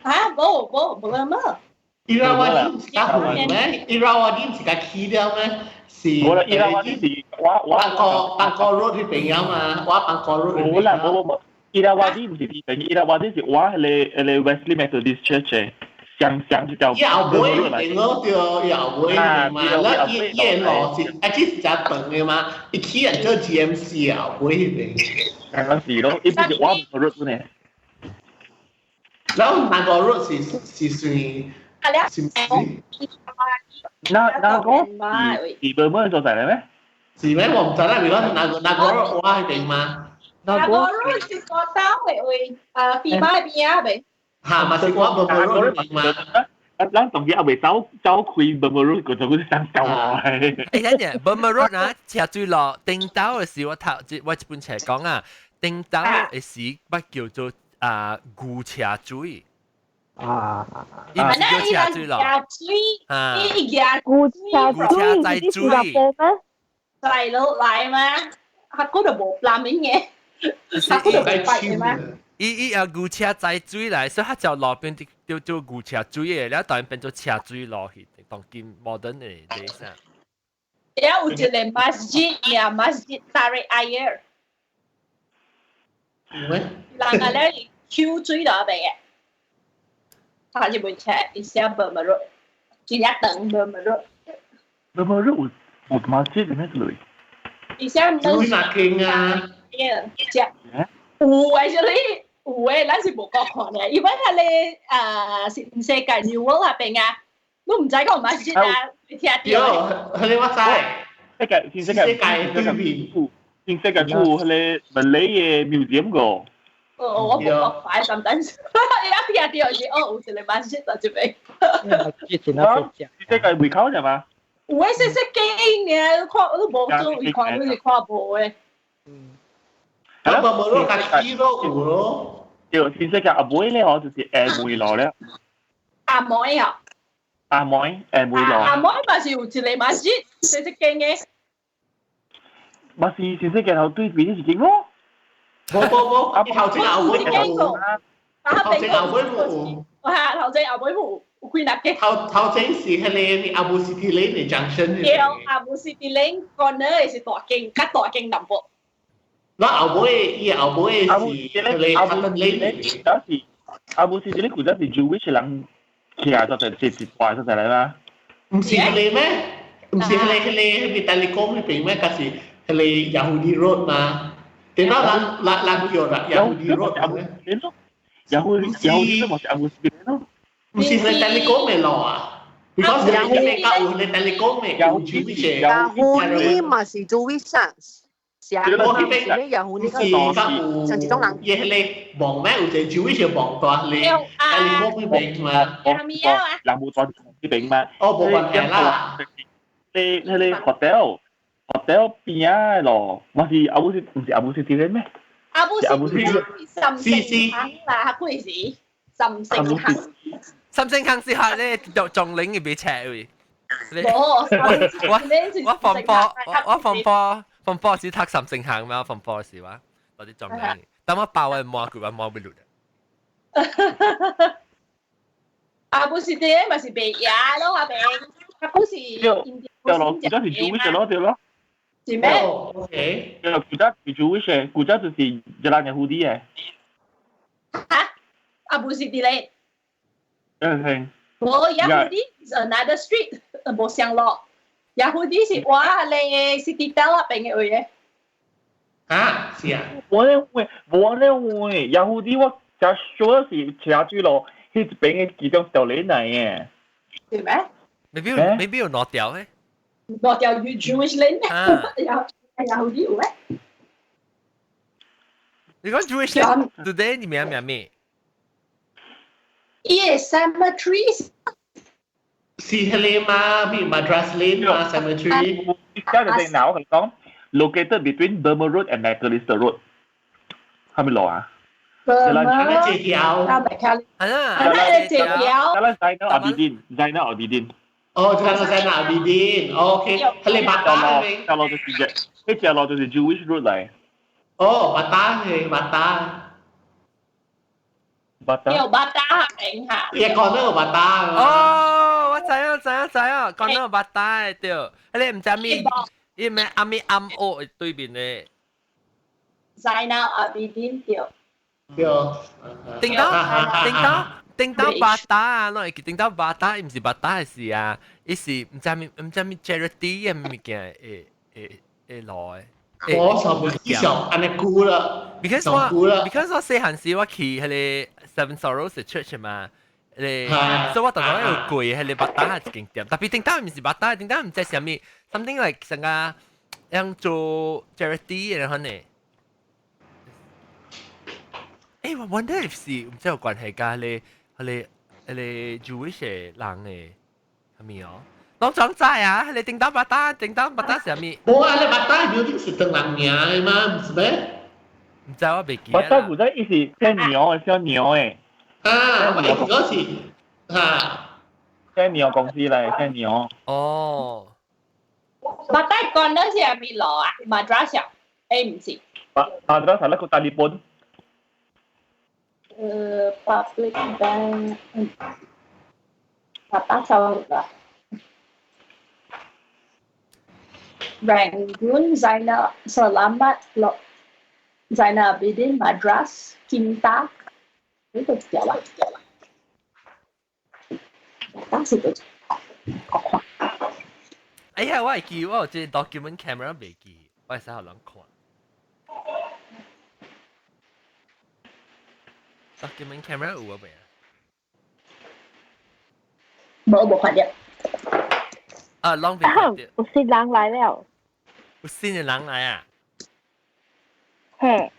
啊，無無 Burma。伊拉瓦底是較遠咩？伊拉瓦底唔是較起了咩？是。冇啦，伊拉瓦底是我 Pangkor Road 嗰邊啊嘛，我 Pangkor Road。冇啦，冇冇冇，伊拉瓦底唔是邊，伊拉瓦底是我係個 Wesley Methodist Church 嘅。上上就叫伊後尾邊咯，對，伊後尾嘛，咱伊伊個路是，啊，這是真長嘅嘛，伊起人做 GMC 後尾邊。剛剛是咯，伊不是我唔 road 呢。然後那個 road 是算是唔是？那個是 Burma 所在嚟咩？是咩？我唔知啦，如果那個 road 我係邊嘛？那個 road 是個島嘅位，飛馬邊啊未？嚇，嘛是我 Burma Road 嘛。啊，咱當時還未走走開 Burma Road，個就嗰啲想走落來。欸，等陣 Burma Road 啊，車水路頂頭嘅時，我頭我一本冊講啊，頂頭嘅時捌叫做啊牛車水。啊！伊毋是叫車水路。車水，伊伊牛車水，在水。在落來嘛，啊，嗰度無男人嘅，啊，嗰度無白嘅嘛。伊伊啊牛車載水來，所以佢就路邊叫做牛車水嘅，了當然變做車水路去，當今 modern 嘅啲啥。而有一個 masjid 名 Masjid Tariq Ayer。咩？人個咧抽水路邊嘅，他這本冊伊寫 Burma Road，真正長 Burma Road。 Burma Road 有 masjid 咩之類？伊寫水哪間啊？只有嘅，就你有嘅，咱是無覺看咧。因為彼個啊新世界 New World 那邊啊，你毋知講 masjid 啊，你聽到？對，彼個我知。世界新世界對面新世界有彼個 Malay 嘅 museum 個。哦，我無覺快，甚等一聽到是哦，有一個 masjid 在這邊。新世界門口啫嘛？有誒，細細間爾，看你無做位看，你是看無誒。啊，無無咯，較起咯有咯。對，新世界阿妹咧，嗬，就是下梅路咧。阿妹啊？阿妹下梅路。阿妹嘛是有一個 masjid，細細間嘅。嘛是新世界頭對面是間咯。無無無，頭前後尾冇。頭前後尾冇。哇，頭前後尾冇。有幾若間。頭頭前是彼个 Abu City Lane 的 junction。對，Abu City Lane corner 是大間，較大間淡薄。那後尾，伊後尾是阿布斯咧，阿布斯咧，古早是阿布斯咧，古早是 Jewish 人徛咗就直接掛出嚟啦。毋是彼个咩？毋是彼个彼个彼個 telecom 彼邊咩？還是彼个 Yahudi Road 嘛？等到人人人叫啦，Yahudi Road 咩？ Yahudi 冇是阿布斯咯。毋是彼個 telecom 的路啊？Because 彼邊較有彼個 telecom 的有 Jewish 的。 Yahudi 嘛是 Jewish 啊。是啊，我彼邊咩 Yahudi 是較有，像這種人，伊彼個網咩？有一個 Jewish 的網大咧，telecom 彼邊嘛。人無在呢邊嘛。哦，無關係啦。你彼个 hotel hotel 邊仔咯，我是阿布斯，毋是阿布斯啲咧咩？阿布斯三星行啦，幾時？三星行。三星行是下咧，就撞領嘅俾斜位。冇，我我放波，我放波，放波是讀三星行嘛？放波是話，我啲撞領，但我包我摸佢，我摸不落。阿布斯啲咪是白牙咯，阿伯。阿布是。對咯，古早是 Jewish 咯，對咯。是咩？OK。對，古早是 Jewish，古早就是一人嘅蝴蝶嘅。嚇？阿布斯啲咧？嗯係。無，Yahudi is another street，無相路。Yahudi 是我咧 City Tel 那邊嘅位嘅。嚇？是啊。我咧喂，我咧喂，Yahudi 我真 sure 是車水路，彼一邊嘅其中一條嚟嘅。是咩？Maybe 有攞掉咧。攞掉 Jewish Lane，Yahudi 有咩？你講 Jewish Lane today 你名名咩？伊個 cemetery 是彼個嘛？比 Madras Lane 嘛 cemetery。而家就正嗱，我同你講，located between Burma Road and Macalister Road，係咪路啊？ Burma 這條。係啊，係這條。得啦，Zainal Abidin，Zainal Abidin。哦，就係 Zainal Abidin，OK，係你八打嘅。條路就是隻，呢條路就是 Jewish Road 嚟。哦，八打係八打。八打。有八打頂下。伊講到八打。哦，我知啊，知啊，知啊，講到八打對，你毋知咩？伊咩阿咪暗澳對面的。 Zainal Abidin 對。對。頂到頂到頂到八打啊！攏會記頂到八打，伊毋是八打的事啊，伊是毋知咩毋知咩 charity 的物件會會會來。我就唔知上按呢估啦。 Because 我 because 我細漢時我去彼个 Seven Sorrows Church 嘛，咧，所以我逐個有過彼个八打一間店，特別頂到毋是八打，頂到毋知啥物，something like 成個樣做 charity 的款呢。欸，我 wonder if 是毋知有關係佮彼个彼个彼个 Jewish 的人的，啥物哦？攏總知啊，彼个頂到八打，頂到八打啥物？無啊，你八打 building 是唐人名的嘛，毋是咩？毋知我袂記。八打古早伊是姓牛的，姓牛的。啊，我嗰是嚇，姓牛公司來，姓牛。哦。八打講的是啥物路啊？Madrasah？欸，毋是。馬馬德拉薩那個大利本。 Public Bank 八打啦。Rangoon Zainal Selamat Lo Zainal Abidin Madras Kinta 呢個條啦，當時就我看。哎呀，我會記，我有這個 document camera 袂記，我會使予人看。document camera 有啊未啊？無無看著。啊，攏未看著。有新人來了。有新的人來啊？嘿。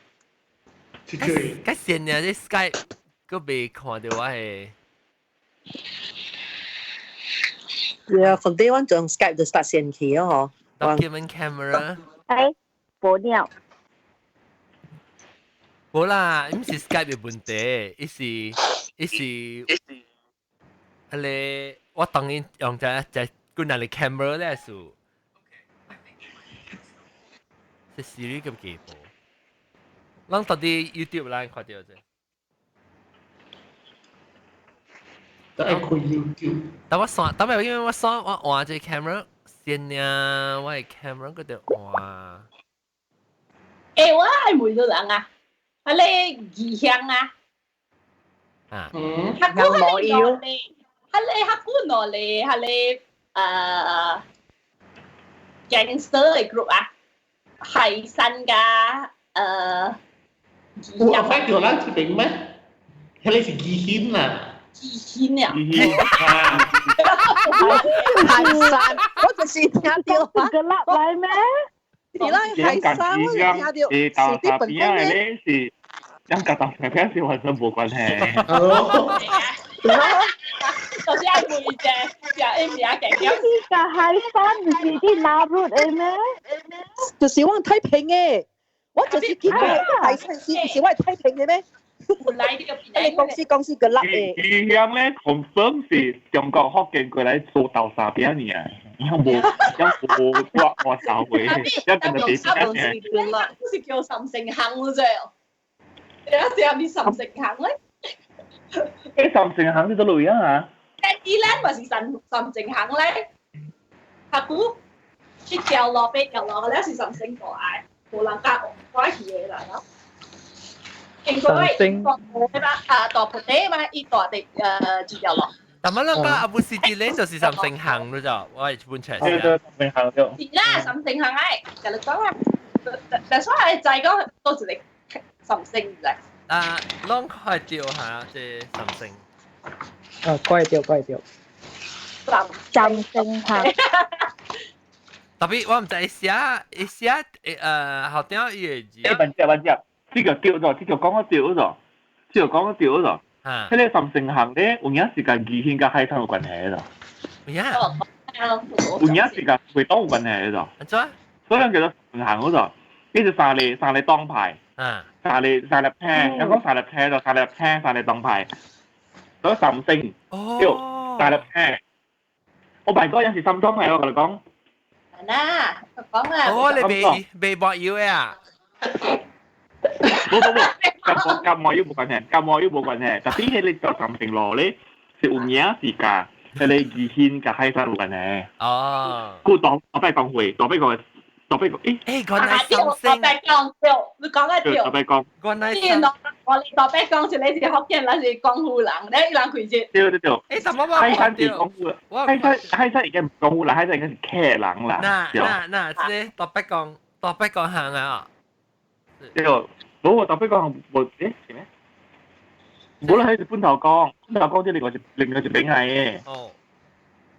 較線呢？這 Skype 閣未看著我的。對啊，from day one 就用 Skype 就 start 先去哦嗬。Document camera。哎，無了。無啦，毋是 Skype 的問題，伊是伊是，彼个我當然用只只幾若個 camera 咧是，是 Siri 咁記無？咱到底 YouTube 咱看著者。都愛開 YouTube。但我刷，但係因為我刷我換這 camera 先呀，我的 camera 嗰度換。欸，我係問到人啊，啊你異鄉啊？啊。嗯。較久係你攞嚟，係你較久攞嚟，係你gangster 嘅 group 啊，係新噶有 affect 到咱這邊咩？彼個是義興啦。義興啊！海山，我就是聽到啊。個粒來咩？是啦，海山我就聽到，是啲本邊嘅咧是，因甲豆沙餅是完全無關係。就是愛問者，食伊名夾夾。你個海山唔是啲納入的咩？就是我太平的，我就是見過海山是唔是我太平的咩？本來呢個你公司公司個粒的。伊響咧 confirm 是中國福建過來做豆沙餅爾，伊無伊無我我手會，一定係地餅。是叫三星行啫，你一時係咪三星行咧？誒，三星行你都類啊？誒，伊咱嘛是三三星行咧，下久一條路八條路，咧是三星過來，無人家我去的啦。英國英國嘛，啊大埔地嘛，伊大地一條路。但我諗講阿布斯蒂咧就是三星行咯，就我係本出。對對，三星行對。是啦，三星行誒，就你講啊，但所以就係講多一個三星啫。啊，攏看到下這三星。啊，怪掉怪掉。三星行。特別我毋知寫寫後頂伊個字。誒，問只問只，這個對咗，這個講得對咗，這個講得對咗。啊。彼個三星行咧，有影是佮義興佮海產有關係咯。有影。有影是佮會黨有關係咯。按怎？所以叫做三星行嗰度，伊是三个三个黨派。啊。三个三粒車，有講三粒車就三粒車，三個黨派。所以三星。對，三粒車。我白哥有時三黨嚟，我同你講。嗱，講啊。哦，你未未博要嘅啊？冇冇冇，夾夾外腰冇關係，夾外腰冇關係。特別係你做三星路咧，是有影是假，係你義興佮海山有關係。哦。故當我擺講會，大擺講，大擺講，誒。誒，原來三星。大擺講對，你講得對。大擺講。原來。我你大擺講一個是福建，咱是廣府人，你一人開只。對對對。誒，怎麼我海山是廣府，海山海山已經唔廣府啦，海山已經是客人啦。嗱嗱嗱，這個大擺講，大擺講行啊。對。冇我大擺講無，誒是咩？無啦，係是本頭江，本頭江啲另外一另外一邊係嘅。哦。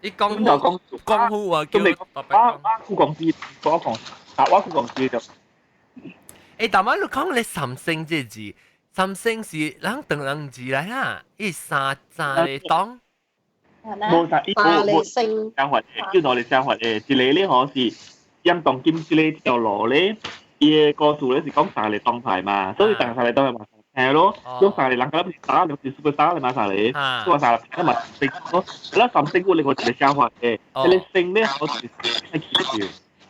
你講本頭江江湖啊，叫我我副公司，我講啊，我副公司就。誒，但我你講你三星這字，三星是人當人字來啦，伊三三個黨。無啥，伊無無相反的，叫兩個相反的，一個咧吼是因當今這個條路咧，伊的故事咧是講三個黨派嘛，所以三個黨派嘛。係咯，用三個人佢打，就是super star 嚟嘛，三個，都話三個咁嘛星咯，啦三星我另外一個想法嘅，這個星咧好似係禽獸。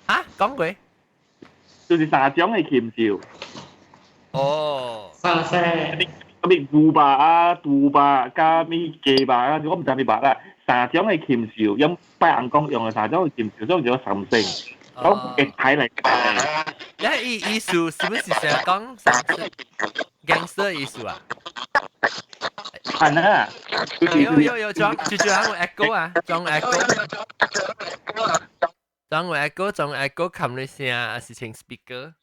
嚇，講過？就是三種的禽獸。哦，三星。咩牛肉啊、豬肉加咩雞肉啊，我毋知咩肉啦。三種的禽獸，用拜紅公用的三種的禽獸，所以叫三星。我會睇嚟。你意意思是不是想講 gangster 意思啊？係啊。有有有裝，就就喺個 echo 啊，裝 echo。裝 echo，裝 echo，冚你聲，還是穿 speaker？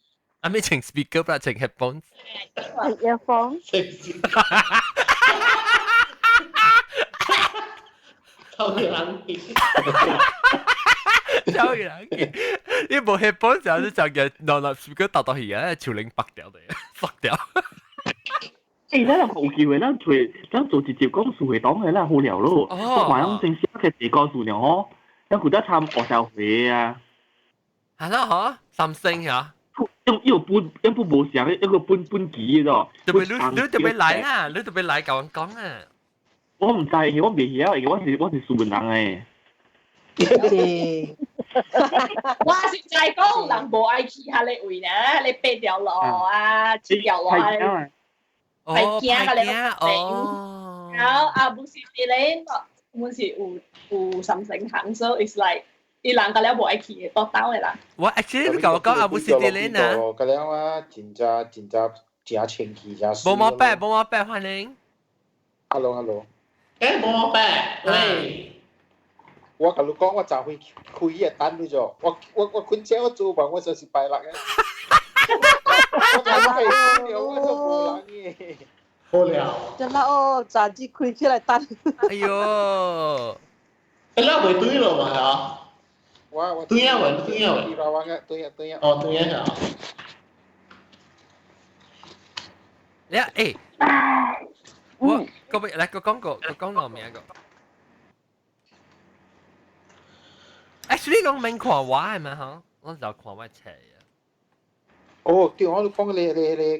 啊，咩穿 speaker，不係穿 headphones。 earphone。臭人臭人你無 headphone 時候，你就嘅攞攞 speaker 搭到去啊，潮領白掉的，白掉。誒，咱有機會，咱做咱做直接講數會黨嘅，咱好聊咯。我話咱正式嘅地個數量吼，咱負責參學校會啊。係啦，嗬，三星嚇。用用本用本無相，一個本本機咯。特別你你特別來啊，你特別來共阮講啊。我毋知，因為我袂曉，因為我是我是斯文人誒。我是知講人無愛去遐个位呢，你八條路啊，七條路啊，哦，驚個你哦。然後啊，不是咧，阮是有三星行，so it's like 伊人個了無愛去的，倒兜的啦。我 actually 你甲我講阿布斯蒂咧呢？個了啊，真正真正真清氣，真。無毛白，無毛白，歡迎。 Hello，Hello。誒，無毛白，喂。我甲你講，我昨昏開個單咗，我困醒我做夢，我就是拜六嘅。我開了，我就無人嘅。好了。真啦哦，早日開起來等。哎呦！哎，那袂對咯嘛，嚇。我對啊，喂，對啊，喂。對啊，對啊。哦，對啊，你啊，誒，我個邊來個講個個講落名個。Actually，攏免看我的嘛吼，我就看我冊啊。哦，對，我講咧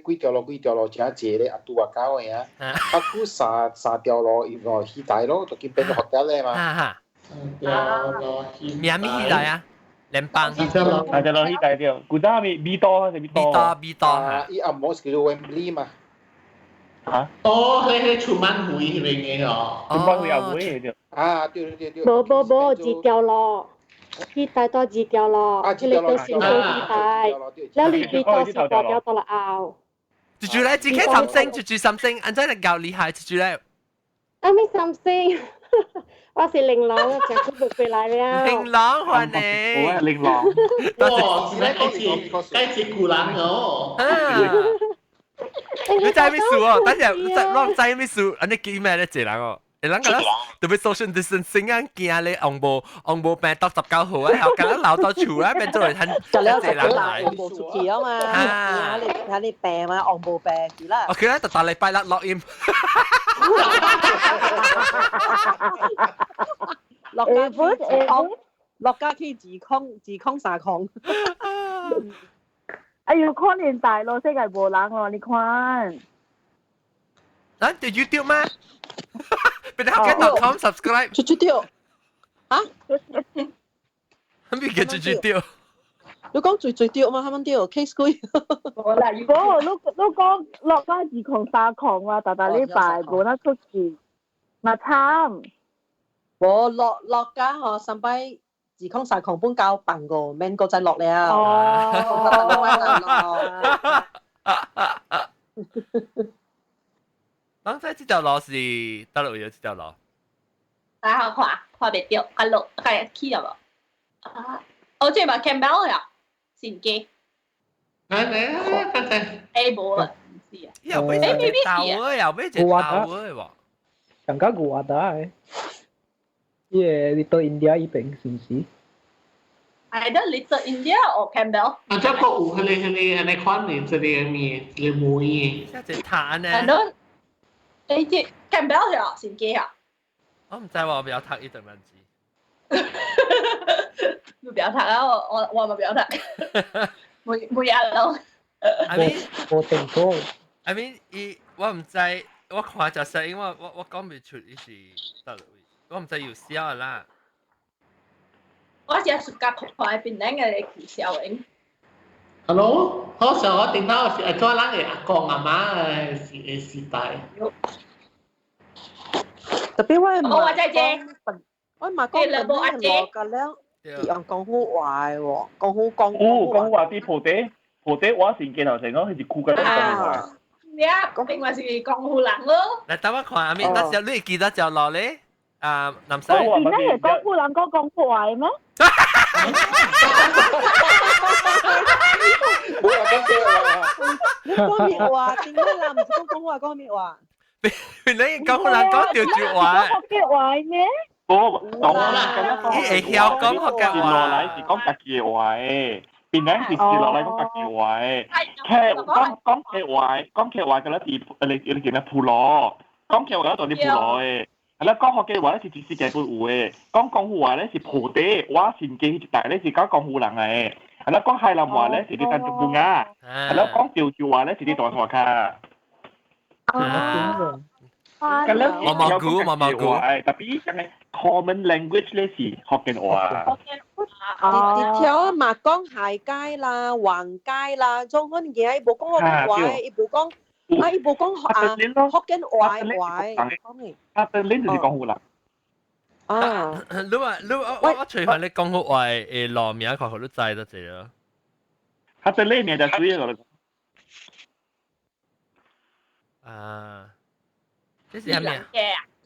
幾條路幾條路真濟咧，阿拄啊搞的啊，啊，久三條路伊個起大咯，就去變做學得咧嘛。三條路起。咩咪起大啊？聯邦。三條路起大對，古早咪米多還是米多？米多米多。啊，伊阿摩是叫做 Wembley 嘛。嚇？哦，迄出曼會迄邊的哦。出曼會後尾對。啊，對對對。無無無，一條路。去大多二條路，這個就是高地帶，了你比多是大條到了後。住住咧，自己三星，住住三星，安怎能夠厲害？住住咧。阿咩三星？我是玲瑯，成日都回來了。玲瑯歡迎。我係玲瑯。哇，是咧，該是古人哦。你知咩事哦？等陣，我知咩事？安尼記咩咧？這人哦。人個特別 social distancing 啊，驚咧紅無紅無病毒19號啊，後咁樣留到厝啊，變做嚟睇就了這人來。紅無出去啊嘛，你睇你病嘛，紅無病是啦。我佢咧特大禮拜六落音。落家去自控，落家去自控，自控三控。哎呦，可能大路世界無人哦，你看。啊，對 YouTube 嗎？俾你 get.com subscribe。出出掉啊？咩叫出出掉？你講最最掉嘛？他們掉 case 幾？無啦，如果你講落翻二窮三窮啊，大大禮拜無得出去，嘛慘。無落落家嗬，上擺二窮三窮本交辦個，免個再落了。哦。剛才這條路是倒落有這條路？大家看，看袂到，較落較起了無？啊，哦，這嘛 Campbell 呀，新機。來來來，剛才。哎，無啦，唔是啊。又俾隻豆啊，又俾隻豆啊喎。上加古瓦達的，伊個 Little India 伊邊是毋是？ Either Little India or Campbell。啊，這個有彼個按呢款的，這個物，這個模樣。這隻塔呢？誒，這 Campbell 呀，新機啊。我唔知喎，我不要讀一等單字。你不要讀啊！我嘛不要讀。每日咯。 I mean，我聽過。 I mean，伊我唔知，我看就識，因為我講唔出伊是佗位，我唔知有寫啦。我只暑假看邊頂嘅古小影。 Hello，好像我聽到是阿做人嘅阿公阿媽嘅時代。特別我我知啫，我嘛講本來落個了，用廣府話喎，廣府講。哦，廣府話啲婆爹，婆爹我先見頭先講，佢是酷嘅廣府話。呀，另外是廣府人咯。嚟等我看阿咪，那時候你會記得就落咧？啊，南西。哦，原來係廣府人講廣府話咩？冇人講這話。你講咩話？點解啦？唔是講廣府話，講咩話？原來廣府人講潮州話。福建話咩？冇，講啦，伊會曉講福建話。落來是講家己的話的，邊兩是落來講家己話的。客講講客話，講客話，佢咧是你叫咩普羅？講客話嗰度你普羅的。係啦，講福建話咧是全世界本有的，講廣府話咧是莆田，我新界一帶咧是講廣府人的。係啦，講海南話咧是佇丹中本啊，係啦，講潮州話咧是佇大沙卡。啊！咁咧，毛毛菇，毛毛菇，特別講嘅 common language 咧是福建話。佇條嘛講海街啦、橫街啦，種款嘢伊無講福建話，伊無講。啊，伊無講啊，福建話話講嘅。哈登林就是江湖人。啊！你話你我除非你講好話路名，看看你知得濟咯。哈登林名就水咯。啊，這是啥物啊？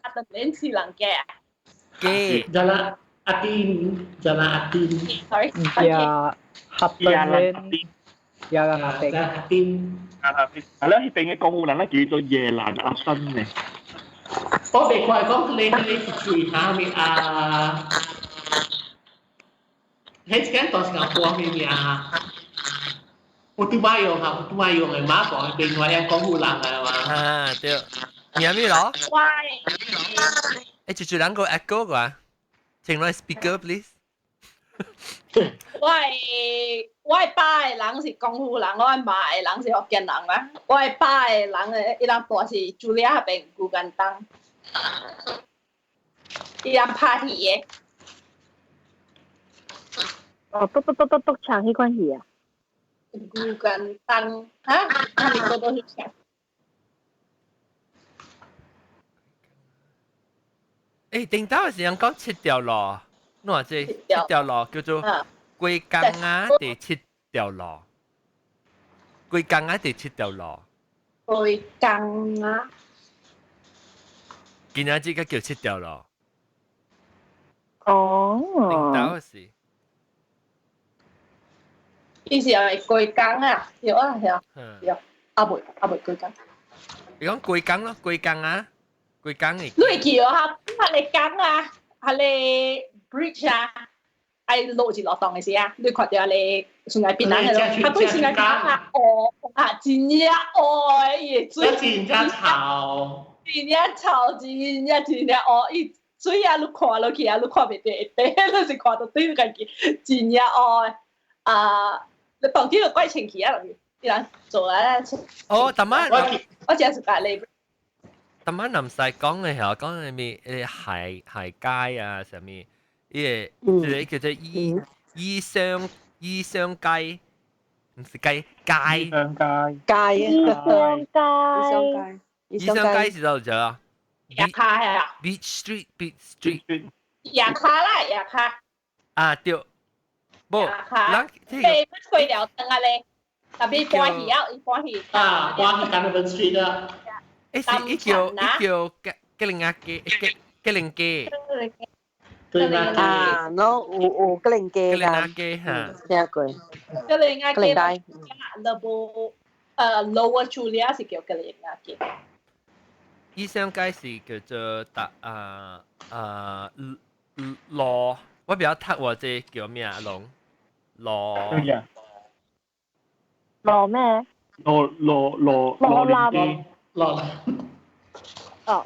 哈登林是人嘅。嘅。 Jalan Atin, Jalan Atin. Sorry. 呀，哈登林，呀，阿丁。 Atin。係啦，彼邊嘅江湖人咧叫做耶蘭阿新嘅。我未看講你是住下面啊？迄間當時間播咩啊？我拄擺用啊，我拄擺用嘅馬講邊話一江湖人啊嘛。啊對，名咩咯？喂。誒，就兩個 echo 個，請來 speaker please。我的爸的人是江湖人，我的媽的人是福建人啊。我的爸的人的伊人住是茱莉亞彼邊古干東，伊人拍戲的。哦，篤篤篤篤篤唱彼款戲啊？古干東，哈？哈咪多多去唱。誒，頂到是人講七條路，你話這七條路叫做龜江啊，第七條路。龜江啊，第七條路。龜江啊。今仔這個叫七條路。哦。頂到是。伊是係龜江啊，有啊，有，有，阿妹阿妹龜江。你講龜江咯，龜江啊。龜江嚟。你會記哦，哈，彼个江啊，彼个 bridge 啊，愛落一落檔的時啊，你看著彼个懸崖邊仔個咯，啊，對懸崖邊啊，哦，啊，真正烏伊的水，真正臭，真正臭，真正真正烏，伊水啊，你看落去啊，你看袂著一塊，你是看著對家己真正烏啊，你當天就怪清氣啊，伊人做啊，哦，逐擺我真是甲你。逐擺南西講嘅時候，講係咩？海海街啊，啥物？伊個一個叫做衣裳街，毋是街街。衣裳街。街衣裳街。衣裳街是佗一啊？亚卡啊。 Beach Street, Beach Street。亚卡啦，亚卡。啊對，無，人這個開了燈啊咧，特別搬去啊，伊搬去。啊，搬去 Carnarvon Street 啊。誒是伊叫伊叫吉吉林亞街，吉吉林街。啊，喏，有吉林街吉林亞街嚇。聽過。吉林亞街。那部Lower Chulia 是叫吉林亞街。衣裳街是叫做達啊啊羅，我比較讀我這叫咩啊龍羅。羅咩？羅羅羅羅羅林街。羅。哦。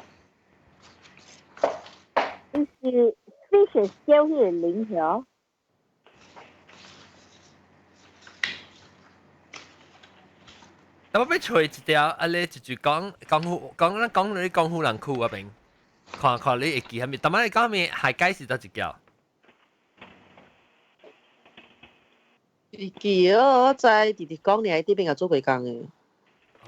伊是 fish 燒彼個林條。咁我欲揣一條，啊你一句講講講咱講你江湖人區嗰邊，看看你會記啥物？逐擺你講啥物海街是佗一條？會記哦，我知，直直講你喺這邊也做過工的。哦。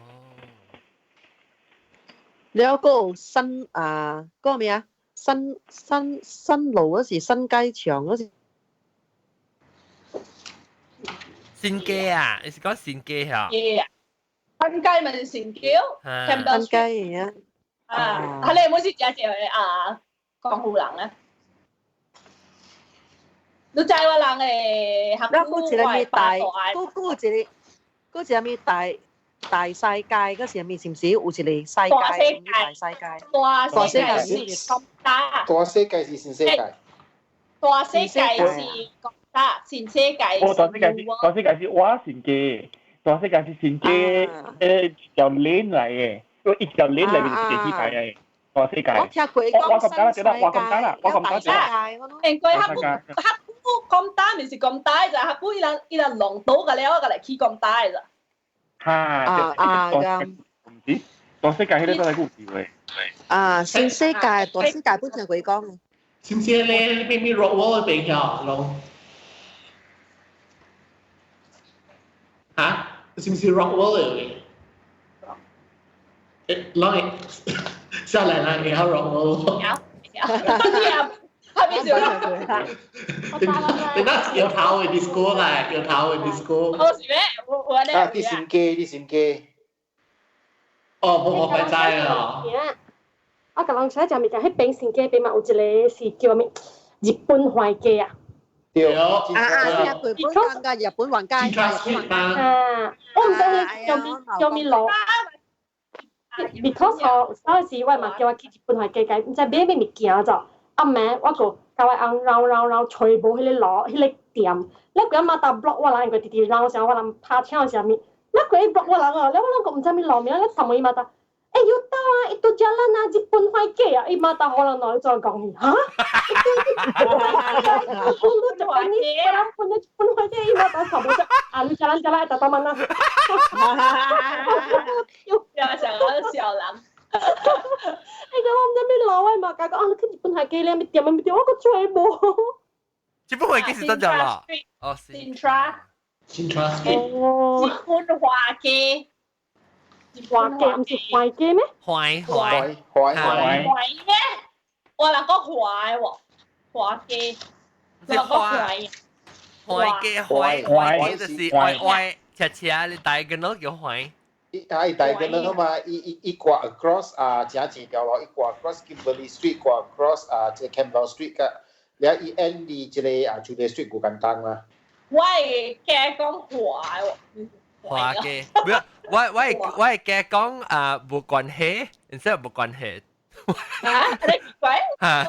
了閣有新啊，嗰個咩啊？新新新路嗰時，新街場嗰時。新街啊？你是講新街嚇？街啊！新街咪是新橋，新街啊！啊，啊你有冇是食食啊江湖人啊？你知我人的學那閣一個咩大，閣閣一個，閣一個咩大大世界嗰時咪是毋是有一個世界？大世界。大世界是咁大。大世界是新世界。大世界是咁大，新世界。哦，大世界是大世界是我新街。大世界是新街一條鏈嚟嘅，一條鏈裏面是幾大嘅。大世界。我聽過講新世界，我咁大啦，我咁大啦。應該較久較久咁大，毋是咁大咋？較久伊人伊人弄倒個了，個來起咁大咋。哈！啊啊咁。唔知大世界彼個都係故事喎。啊，新世界大世界本聽過講。是毋是咧？邊邊 Rockwall 邊條路？嚇？是毋是 Rockwall 嚟嘅？攏會下來啦，會曉用無？有，係咪笑？你那搖頭的 disco 啦，搖頭的 disco。我是咩？我我咧。啊，啲心機，啲心機。哦，無無快知啊！我共人寫食物件，彼邊新街邊嘛有一個是叫啥物日本橫街啊。對。啊啊！日本間嘅日本橫街。啊！我毋知彼叫物叫物路。Because 吼，嗰時我嘛叫我去日本橫街街，毋知買咩物件咗。暗暝我個共我翁繞繞繞，揣無彼個路，彼個店。你規暗搭 block 我人，會直直繞啥，我人拍車啥物。你規 block 我人哦，了我攏講毋知物路名，你問伊嘛搭。欸，有到啊，itu jalan 啊，日本橫街啊，伊嘛搭予人攞做講伊，哈？itu Japanese 日本橫街，伊嘛搭全部只，啊，你 jalan jalan 搭到mana？又想要小人。欸，我毋知物路，我嘛共講啊，你去日本橫街咧，物店物店，我閣揣無。日本橫街是佗條路？哦， Cintra。 Cintra Street。日本橫街。橫街毋是橫街咩？橫橫橫橫咩？我人講橫喎，橫街。我講橫。橫街橫橫街就是歪歪斜斜，你 diagonal 叫橫。伊啊，伊 diagonal 嘛，伊伊伊掛 across 啊，正前條路，伊掛 across Kimberley Street，掛 across 啊，這個 Campbell Street 個，了伊 end 佇這個啊 Julia Street 有簡單啦。我會驚講橫喎。橫街，唔係，我我我會驚講啊無關係，然之後無關係。啊？你鬼？啊，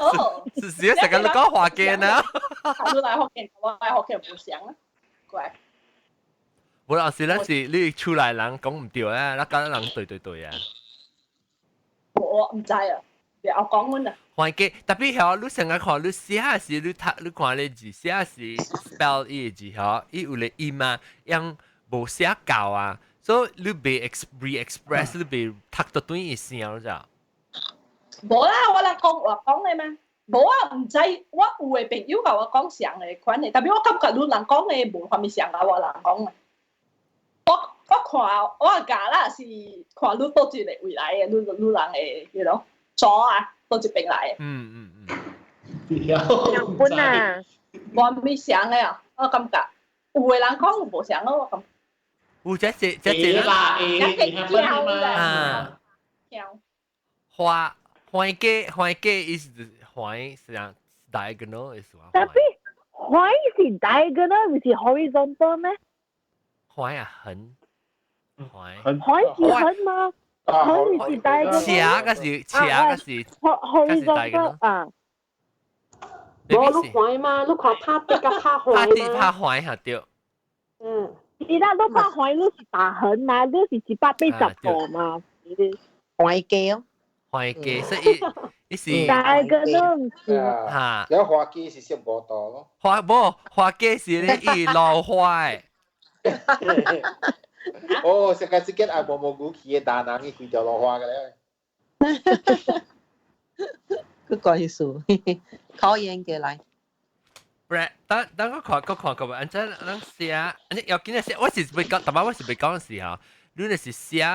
是是，成日都講橫街呢。你來福建，我來福建不像啊，怪。無啦，是咱是你厝內人講毋對啊，咱講人對對對啊。我毋知啊，不要講阮啊。橫街，特別吼，你成日看你寫時，你讀你看咧字寫時 spell 伊個字吼，伊有個音啊，樣無寫夠啊，所以你袂 re-express，你袂讀得對伊聲，你知？無啦，我來講話講的嘛。無啊，毋知我有的朋友共我講像的款的，特別我感覺你人講的無啥物像共我人講的。我我看我教啦是看你佗一個位來的，你你人的，you know，左啊，佗一邊來的。日本啊，無物像的啊，我感覺有的人講無像咯，我感覺。有這這這這啦，會會啊，橫橫街橫街意思橫是講 diagonal 意思啊。特別橫是 diagonal，毋是 horizontal 咩？橫啊橫，橫橫是橫嗎？橫是 diagonal。斜個是斜個是 horizontal 啊。無你橫嘛，你看拍直佮拍橫拍直拍橫下對。嗯。是啦，你拍橫你是打橫嘛，你是180度嘛。橫街哦。橫街，所以伊是。 diagonal 毋是。嚇。了橫街是15度咯。橫無橫街是咧伊老花的。哦，上個這個啊，無無牛去的大人，伊規條路花個咧。佢講意思，考驗過來。不是，等等我看，我看過，按怎咱寫，按要緊寫，我是袂講，逐擺我是袂講時候，你若是寫，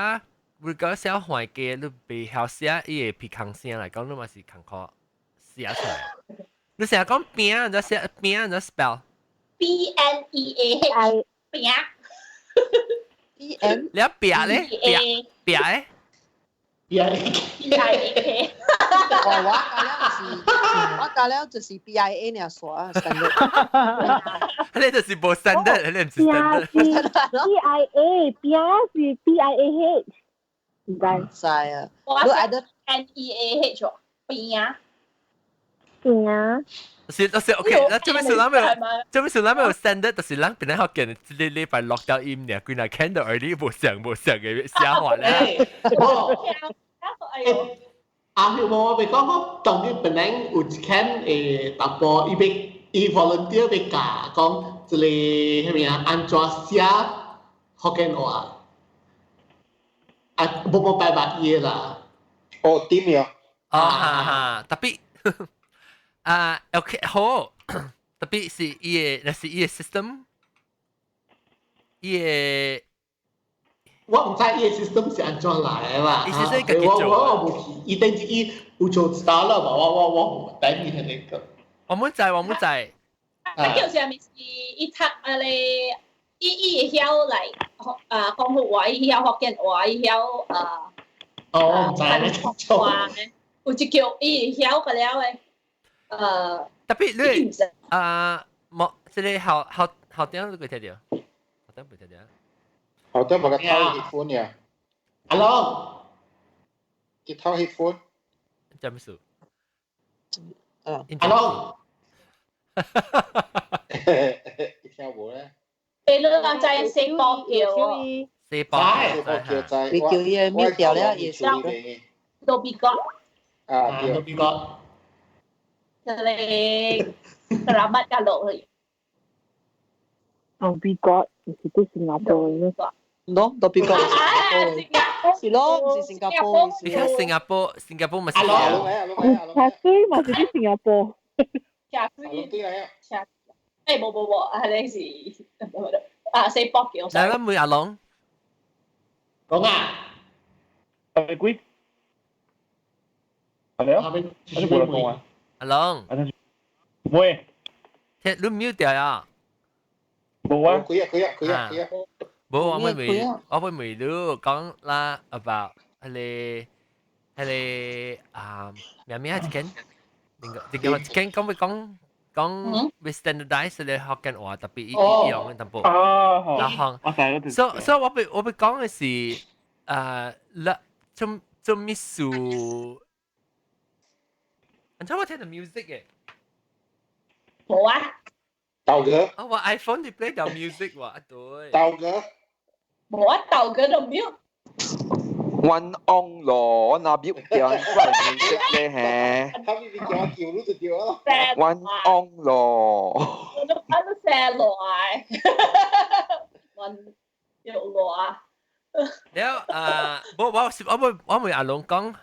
你講寫橫街，你袂曉寫伊個鼻孔聲來講，你嘛是艱苦寫出來。你成日講餅，你寫餅，你 spell。 B N E A H 餅。 B N。你餅咧？餅餅咧？ B I B I A K。我我教了是，我教了就是 B I A 爾煞 standard。你就是無 standard，你毋是 standard。 B I A，餅是 B I A H，毋知。知啊。我你愛得 N E A H 餅。餅。是，就是 OK。那這邊是咱沒有，這邊是咱沒有 standard，就是咱本來學見，這個禮拜落掉音爾，規那看到而你無像無像嘅寫法咧。啊，我我袂講，我當日本來有一間誒淡薄，伊欲伊 volunteer 欲教講一個彼物啊，按怎寫福建話，啊，無無拜捌伊啦。哦，點樣？啊哈哈，特別啊，OK 好，特別是伊個，那是伊個 system，伊個我毋知伊个 system 是按怎來的啦。伊是說家己做。我無去，伊頂一伊有做一道了嘛，我無等伊彼個。我們知，我們知。啊，叫啥物是伊讀啊咧，伊會曉來啊廣府話，伊曉福建話，伊曉啊。哦，我毋知咧。話有一句伊會曉個了的。特別你啊，莫這個校長你會聽著？校長袂聽著？校長無個偷 headphone 呀。阿龍，佢偷 headphone。做咩事？阿龍。你聽無咧？你人在四波橋，四波四波橋在。你叫伊滅掉了，也是。路邊角。啊，對。路邊角。這個 Keramat 甲落去。路邊角是佇新加坡的。喏，路邊角是咯，毋是新加坡。你看新加坡，新加坡嘛是。阿龍，下水嘛是佇新加坡。下水。下。欸，無無無，啊，你是啊，四波橋。來啦，問阿龍。講啊。係鬼。係咪啊？你冇得講啊？阿龍。喂。聽你 mute 掉啊？冇啊。開啊開啊開啊開啊！無，我會問你講啦，about 彼個啊，咩咩一間，那個一間講欲講講欲 standardize 咧福建話，特別伊用的淡薄。哦。然後，所以我欲講的是，啦，做咩事？你知我聽著 music 的？無啊。豆哥。啊，我 iPhone 佇 play 著 music 喎，啊對。豆哥。無啊，豆哥都 mute。阮翁咯，我若 mute 掉，怪 music 咧嘿。他咪叫我叫你就對咯。阮翁咯。我都我都寫落來，阮有落啊。了啊，無我問阿龍講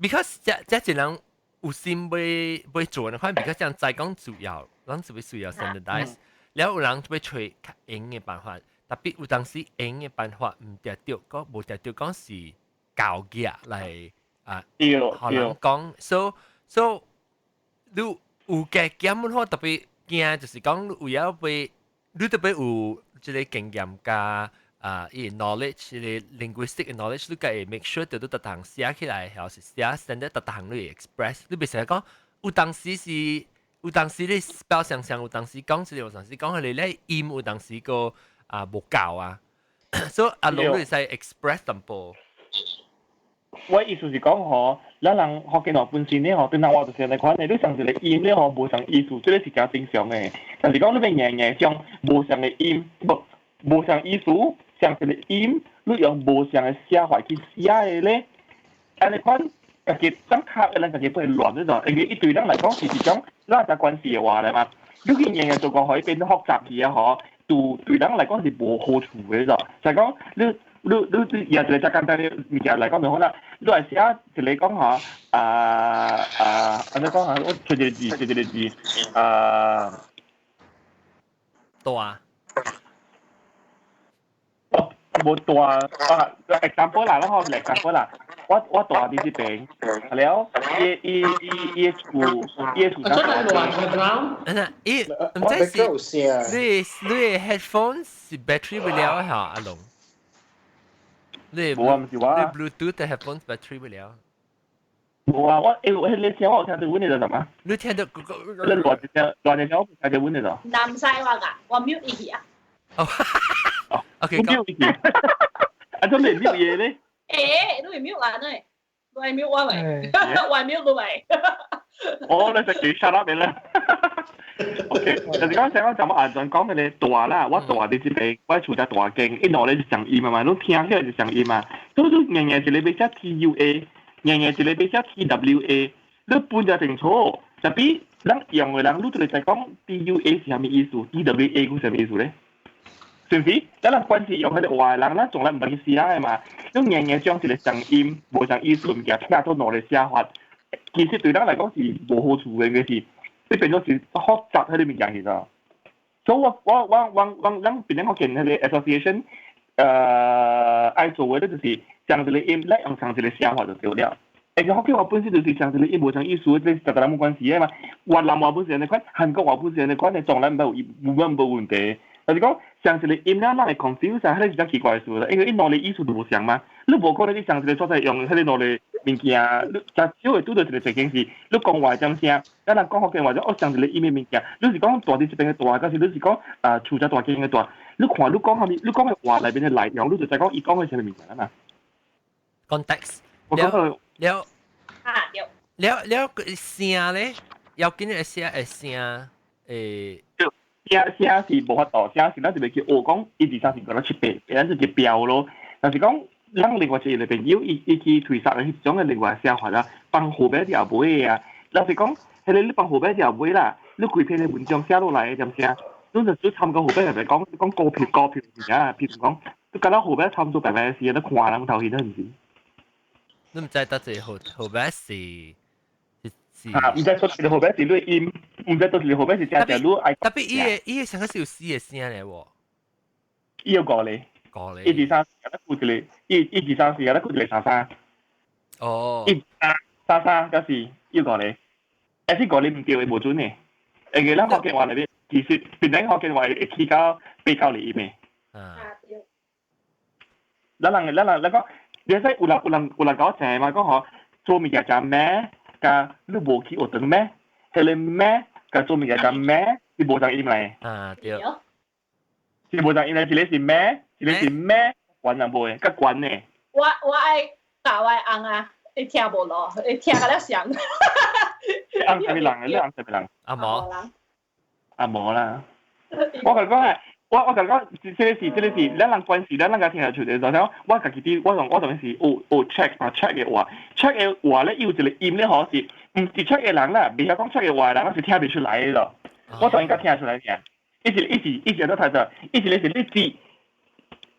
，because 這一人有心欲做的話，because 這樣在講主要，咱是欲需要 standardize，了有人欲揣較用的辦法，特別有當時用的辦法毋定著，講無定著講是教業來啊，予人講，so 你有加減阮特別驚，就是講有影欲，你特別有這個經驗佮啊，伊 knowledge，這個 linguistic knowledge，你會 make sure 著你逐項寫起來，還是寫 standard 逐項你會 express，你袂使講有當時是有當時你 spell 相像，有當時講這個，有當時講彼個咧音，有當時個啊無夠啊，所以阿龍你會使 express 淡薄。我意思是講吼，咱人福建話本身咧吼，對咱話就是按呢款的，你上一個音咧吼無仝意思，這個是誠正常的。但是講你欲硬硬將無仝的音，無仝意思，仝一個音，你用無仝的寫法去寫的咧，按呢款家己當較咱家己不會亂那種，因為伊對咱來講是一種咱才關係的話來嘛。你去硬硬做個予伊變複雜去啊吼，對咱來講是無好處的咯。就講你也一個較簡單的物件來講就好啦。你來寫一個講吼，啊，按怎講啊？我揣一個字，揣一個字，啊，大。哦，無大啊，example 啦，咱好 example 啦。我蹛佇這邊，了，伊的厝真係亂 background。伊毋知是你 headphone 是 battery 不了嚇，阿龍。你無啊，毋是我。你 Bluetooth 的 headphones battery 不了。無啊，我欸，我你聲我有聽著阮的就什麼？你聽著？你亂一聲，亂一聲，我聽著阮的就。唔使我㗎，我 mute 伊去啊。哦，OK，我 mute 伊去。啊，做咩 mute 嘢咧？欸，你會 mute 啊？你，你會 mute 我未？我 mute 你未？哦，你食幾 shut up 啦？OK，就是講上我就我阿陣講嘅咧蹛啦，我蹛佇這邊，我厝在大間，一路咧是上音嘛，攏聽起來是上音嘛，所以你硬硬一個欲寫 TUA，硬硬一個欲寫 TWA，你分就清楚。特別咱用的人，你就會知講 TUA 是啥物意思，TWA 閣啥物意思咧？是毋是？咱人關係用彼個話的人，咱從來毋捌去寫的嘛。你硬硬將一個上音無仝意思物件，拆做兩個寫法，其實對咱來講是無好處的，應該是。你變做是複雜彼個物件去咗。所以我咱檳城福建彼個 association，愛做嘅咧，就是講一個音，咧用上一個寫法就對了。欸，福建話本身就是講一個音無相意思，這是大家冇關係的嘛。越南話本身按呢款，韓國話本身按呢款，從來毋捌有無無問題。就是講相一個音了，咱會 confuse 啊，彼個是真奇怪的事啦。因為伊兩个意思都無相嘛，你無可能你相一個所在用彼個兩個物件，你誠少會拄著一個情形是，你講話針聲，咱人講福建話就哦相一個音的物件，你是講大佇這邊的大，抑是你是講啊厝遮大間的大，你看你講啥物，你講的話內面的內容，你就知講伊講的啥物物件啦嘛。 Context。我講到了啊對。了了聲咧，要緊的聲會聲會。聲聲是無法度，聲是咱就袂去學講一二三四五六七八，咱就去標咯。但是講，咱另外一個朋友，伊伊去推捒的彼種的另外寫法啦，放號碼條尾啊。老實講，彼個你放號碼條尾啦，你規篇的文章寫落來的點聲，你就只參考號碼來講，講股票股票物件，譬如講，你敢若號碼差不多白白事，你看人頭先都毋是。你毋知佗一個號號碼是？啊，毋知說一個號碼是你音，毋知佗一個號碼是正正你愛。 Tapi 伊个上個是有四個聲咧喎。伊有五個。五個。一二三四，咱顧一個，一一二三四，咱顧一個三三。哦。一三三三，抑是有五個，還是五個毋對的無準的。因為咱福建話內面，其實本來福建話會起到八九個音的。啊。咱人咱人咱講，你使有人有人有人共我講嘛，講吼做物件食咩？佮你無去學堂咩？彼个咩？佮做物件食咩？是無仝音來。啊對。是無仝音來，一個是咩？一個是咩？懸人無的，較懸的。我我愛教我翁啊，伊聽無咯，伊聽甲了想。翁啥物人啊？你翁啥物人？阿毛。阿毛啦。我共你講啊，我我共你講，這个是這个是，咱人關係，咱人共聽得出的。就像我家己佇，我從我當時學學 check 嘛，check 的話，check 的話咧，有一個音咧，吼是，毋是 check 的人啦，袂曉講 check 的話的人，我是聽袂出來的咯。我當然較聽得出來爾。伊是伊是伊是按怎讀做？伊一个是你字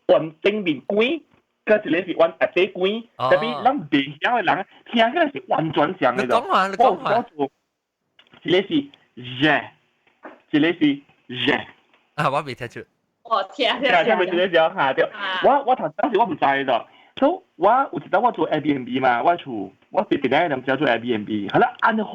往頂面關，佮一個是往下底關。Tapi 咱袂曉的人聽起來是完全相的。你講話，你講話。一個是 je，一個是 je。啊，我未聽出。哦，聽聽聽袂出來時嚇對。我我頭當時我毋知咯，所以我有一當我做 Airbnb 嘛，我厝我佇別個人家做 Airbnb，好啦，按好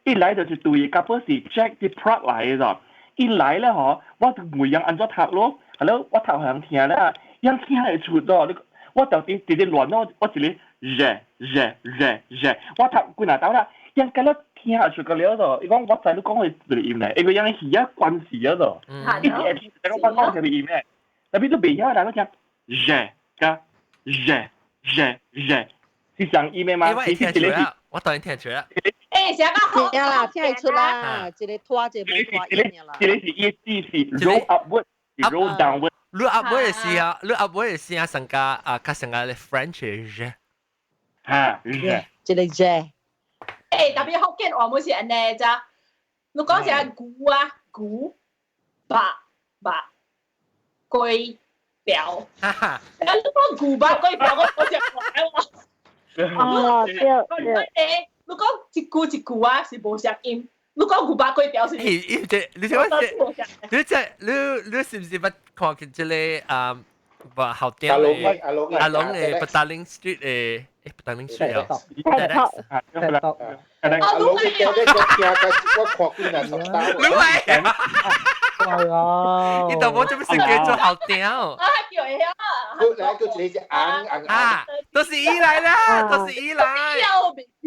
一來就是對，甲本是 Jack 佇 Prague 來的咯。一來咧吼，我就問人按怎讀咯，好了，我讀予人聽咧，人聽會出咯。你我就佇佇咧亂咯，我一個 je je je je，我讀幾若道啦，人敢若聽會出個了咯。伊講我知你講的一個音咧，因為人耳仔關係啊咯，一直會聽，講我講啥物音咧，Tapi 你袂曉的人，你聽 je 佮 je je je 是相音的嗎？其實一個是，我當然聽出啦。欸，寫較好聽啦，聽會出啦，一個拖一個無拖音啦。一個是伊的字是 roll upward，是 roll downward。你 upward 的聲，你 upward 的聲上加啊，較上加咧 French 的。哈，je。一個 je。欸，tapi 福建話毋是按呢咋？你講啥牛啊牛，肉肉，雞表。哈哈。啊，你講牛肉雞表，我我食過哦，對對。你講一句一句啊，是無相音。你講牛肉雞表是？欸，伊這你這我你這你你是毋是捌看見這個啊？無後店的阿龍阿龍的 Petaling Street 的，欸 Petaling Street 啊。阿龍你叫你我聽我看幾若十道。你係？係啊！伊都無做咩事叫做後店。啊，叫會曉啊！佢來叫一個是紅紅啊，都是伊來啦，都是伊來。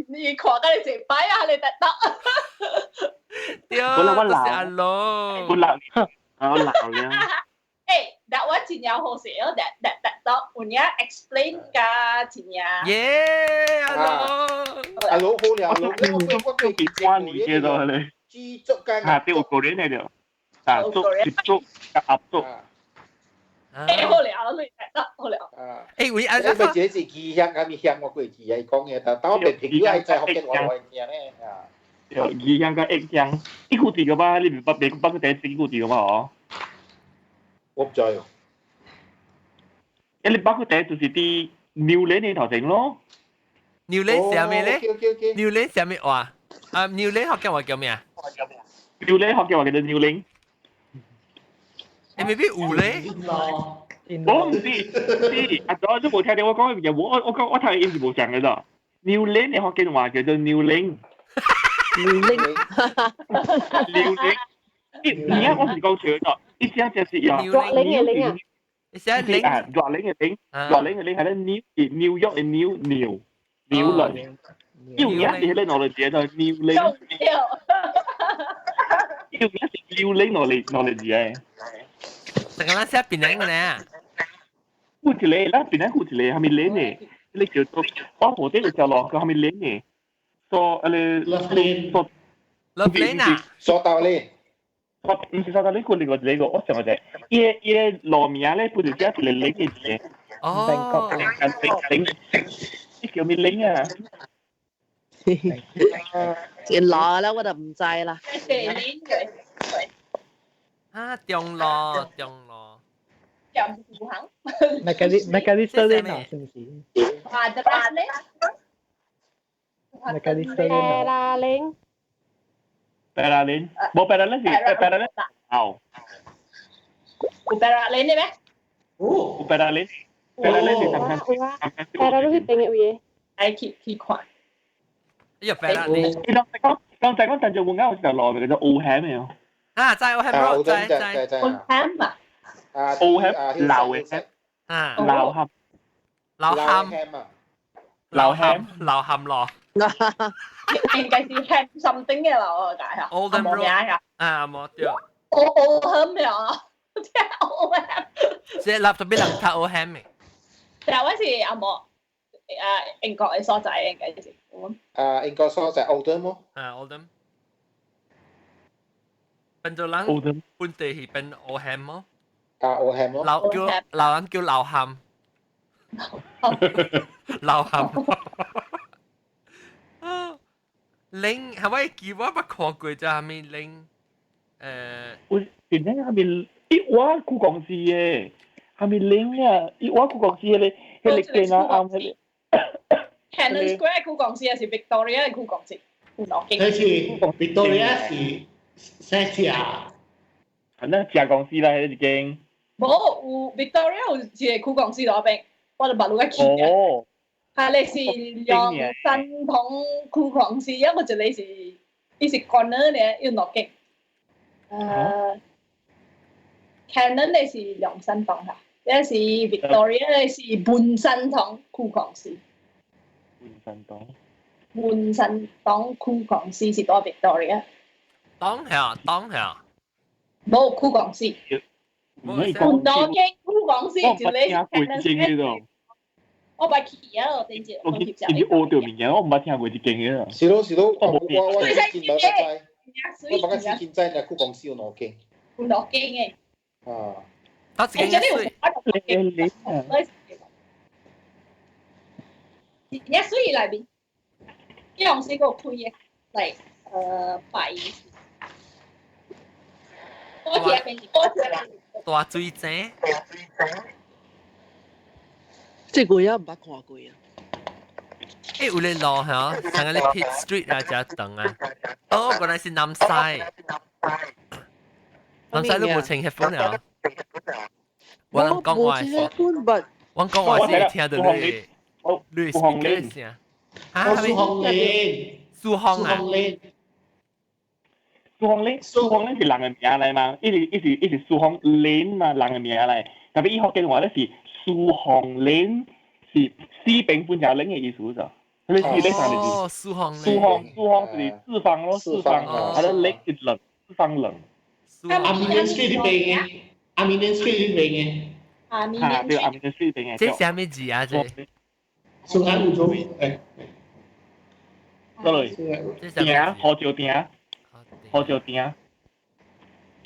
你看甲你一擺啊，你得得。對，都是阿龍。我老，我老了。欸，但我真正好勢哦，但但但到有影 explain 甲真正。耶，阿龍。阿龍好了，阿龍，我我我關你嘅咗咧。豬足間。啊，對，有個人嚟了。啊，足是足，鴨足。欸，好了，你得好了。啊。欸，喂，阿你咪這是異鄉，啥物鄉我過記啊，伊講嘅，但但我朋友愛知福建話我聽咧啊。對，異鄉佮異鄉，一句字個吧，你唔捌捌捌過第一句字個吧？哦。我毋知哦。欸，你捌過第一就是佇牛奶的頭前咯。牛奶啥物咧？牛奶啥物話？啊，牛奶福建話叫咩啊？牛奶福建話叫做牛奶。欸，未必有咧。我唔是，是阿左都冇聽到我講嘅嘢，我睇音是冇上嘅咋。New Lane 嘅福建話叫做 New Lane。 New Lane。 New Lane。而家我是講笑咗，意思就是呀。熱領嘅領啊。意思係領啊，熱領嘅領，熱領嘅領係咧 New New York 嘅 New New New 輪。因為而家是咧我哋字就 New Lane。因為而家是 New Lane 我哋字嘅。成個咱寫邊兩個咧？有一個，咱邊兩有一個，係咪領嘅？你叫做我無底有條路叫係咪領嘅？所啊你所 Love Lane 啊？索道咧？我唔是索道咧，佢另外一個，我想個伊個路名咧，不是寫一個領嘅字。哦。領，你叫咩領啊？一老啦，我就唔知啦。啊，中路，中路。任胡行。 Macalister Lane 啊，是唔是啊，得啦咧。？Macalister 白 Lane 啊。啦玲。白啦林，無白啦林是白啦林，哦。有白啦林嘅咩？有白啦林，白啦林是有啊有啊，白啦你去邊個位？愛去去看。哎呀，白啦林。你當講當就講陳做換間，我就落嚟叫做奧罕嘅。啊，在奧罕 road，在在。奧罕啊。奧罕流嘅，啊，流罕，流罕，流罕，流罕咯。應該是 ham something 嘅啦，我解下。 Oldham 冇名 Road 啊。啊，冇對。奧罕呀，即係奧罕。即係立到俾人睇奧罕嘅。但係我是阿冇英國嘅所在應該是。啊，英國所在 Oldham 麼？啊，Oldham。變做人本地係變奧罕麼？啊，奧罕麼？老叫老人叫老喊，老喊。拎係咪叫我捌看過啫？係咪拎？我變咗係咪？咦，我舊公司嘅係咪拎啊？咦，我舊公司嘅咧，迄個電腦啱迄個。 Cannon Square 舊公司還是 Victoria 舊公司？有兩間。這是 Victoria 是啥食？反正食公司啦，迄一間。無有 Victoria 有一個舊公司嗰邊，我就捌有去。哦。係你是兩三堂舊公司，一個一個是伊是 corner 咧，有兩間。Canon 咧是兩三堂哈，一是 Victoria 咧是文山堂舊公司。文山堂。文山堂舊公司是佇 Victoria。當係啊，當係啊。無舊公司。無兩間舊公司，一個是 Canon。我捌去啊，我頂次我去，伊學到物件，我毋捌聽過這間嘅。是咯是咯，我水最近無捌知，我捌最近知那舊公司有兩間。有兩間嘅。啊。他自己水。你水內面，呢樣是個配嘅，嚟白。我聽邊，我聽邊。大水井。這個也毋捌看過啊！欸，有個路嚇，上個咧 Pitt Street 啊，遮長啊。哦，原來是南西。南西都無穿 headphone 啊。我諗講話是，我講話是聽到你，你 speaker 聲。啊，蘇紅林，蘇紅啊。蘇紅林，蘇紅林是人嘅名嚟嘛？伊是伊是伊是蘇紅林嘛，人嘅名嚟。特別伊福建話咧是蘇紅林，是四平半條林嘅意思咋？佢哋是咧啥哦，蘇紅蘇紅蘇紅是四方咯，四方，佢哋林是冷，四方冷。阿米連 Street 呢邊嘅，阿米連 Street 呢邊嘅。阿米連對，阿米連 Street 邊嘅。這啥物字啊？這？蘇安五中，誒。過來，埕，何照埕，何照埕。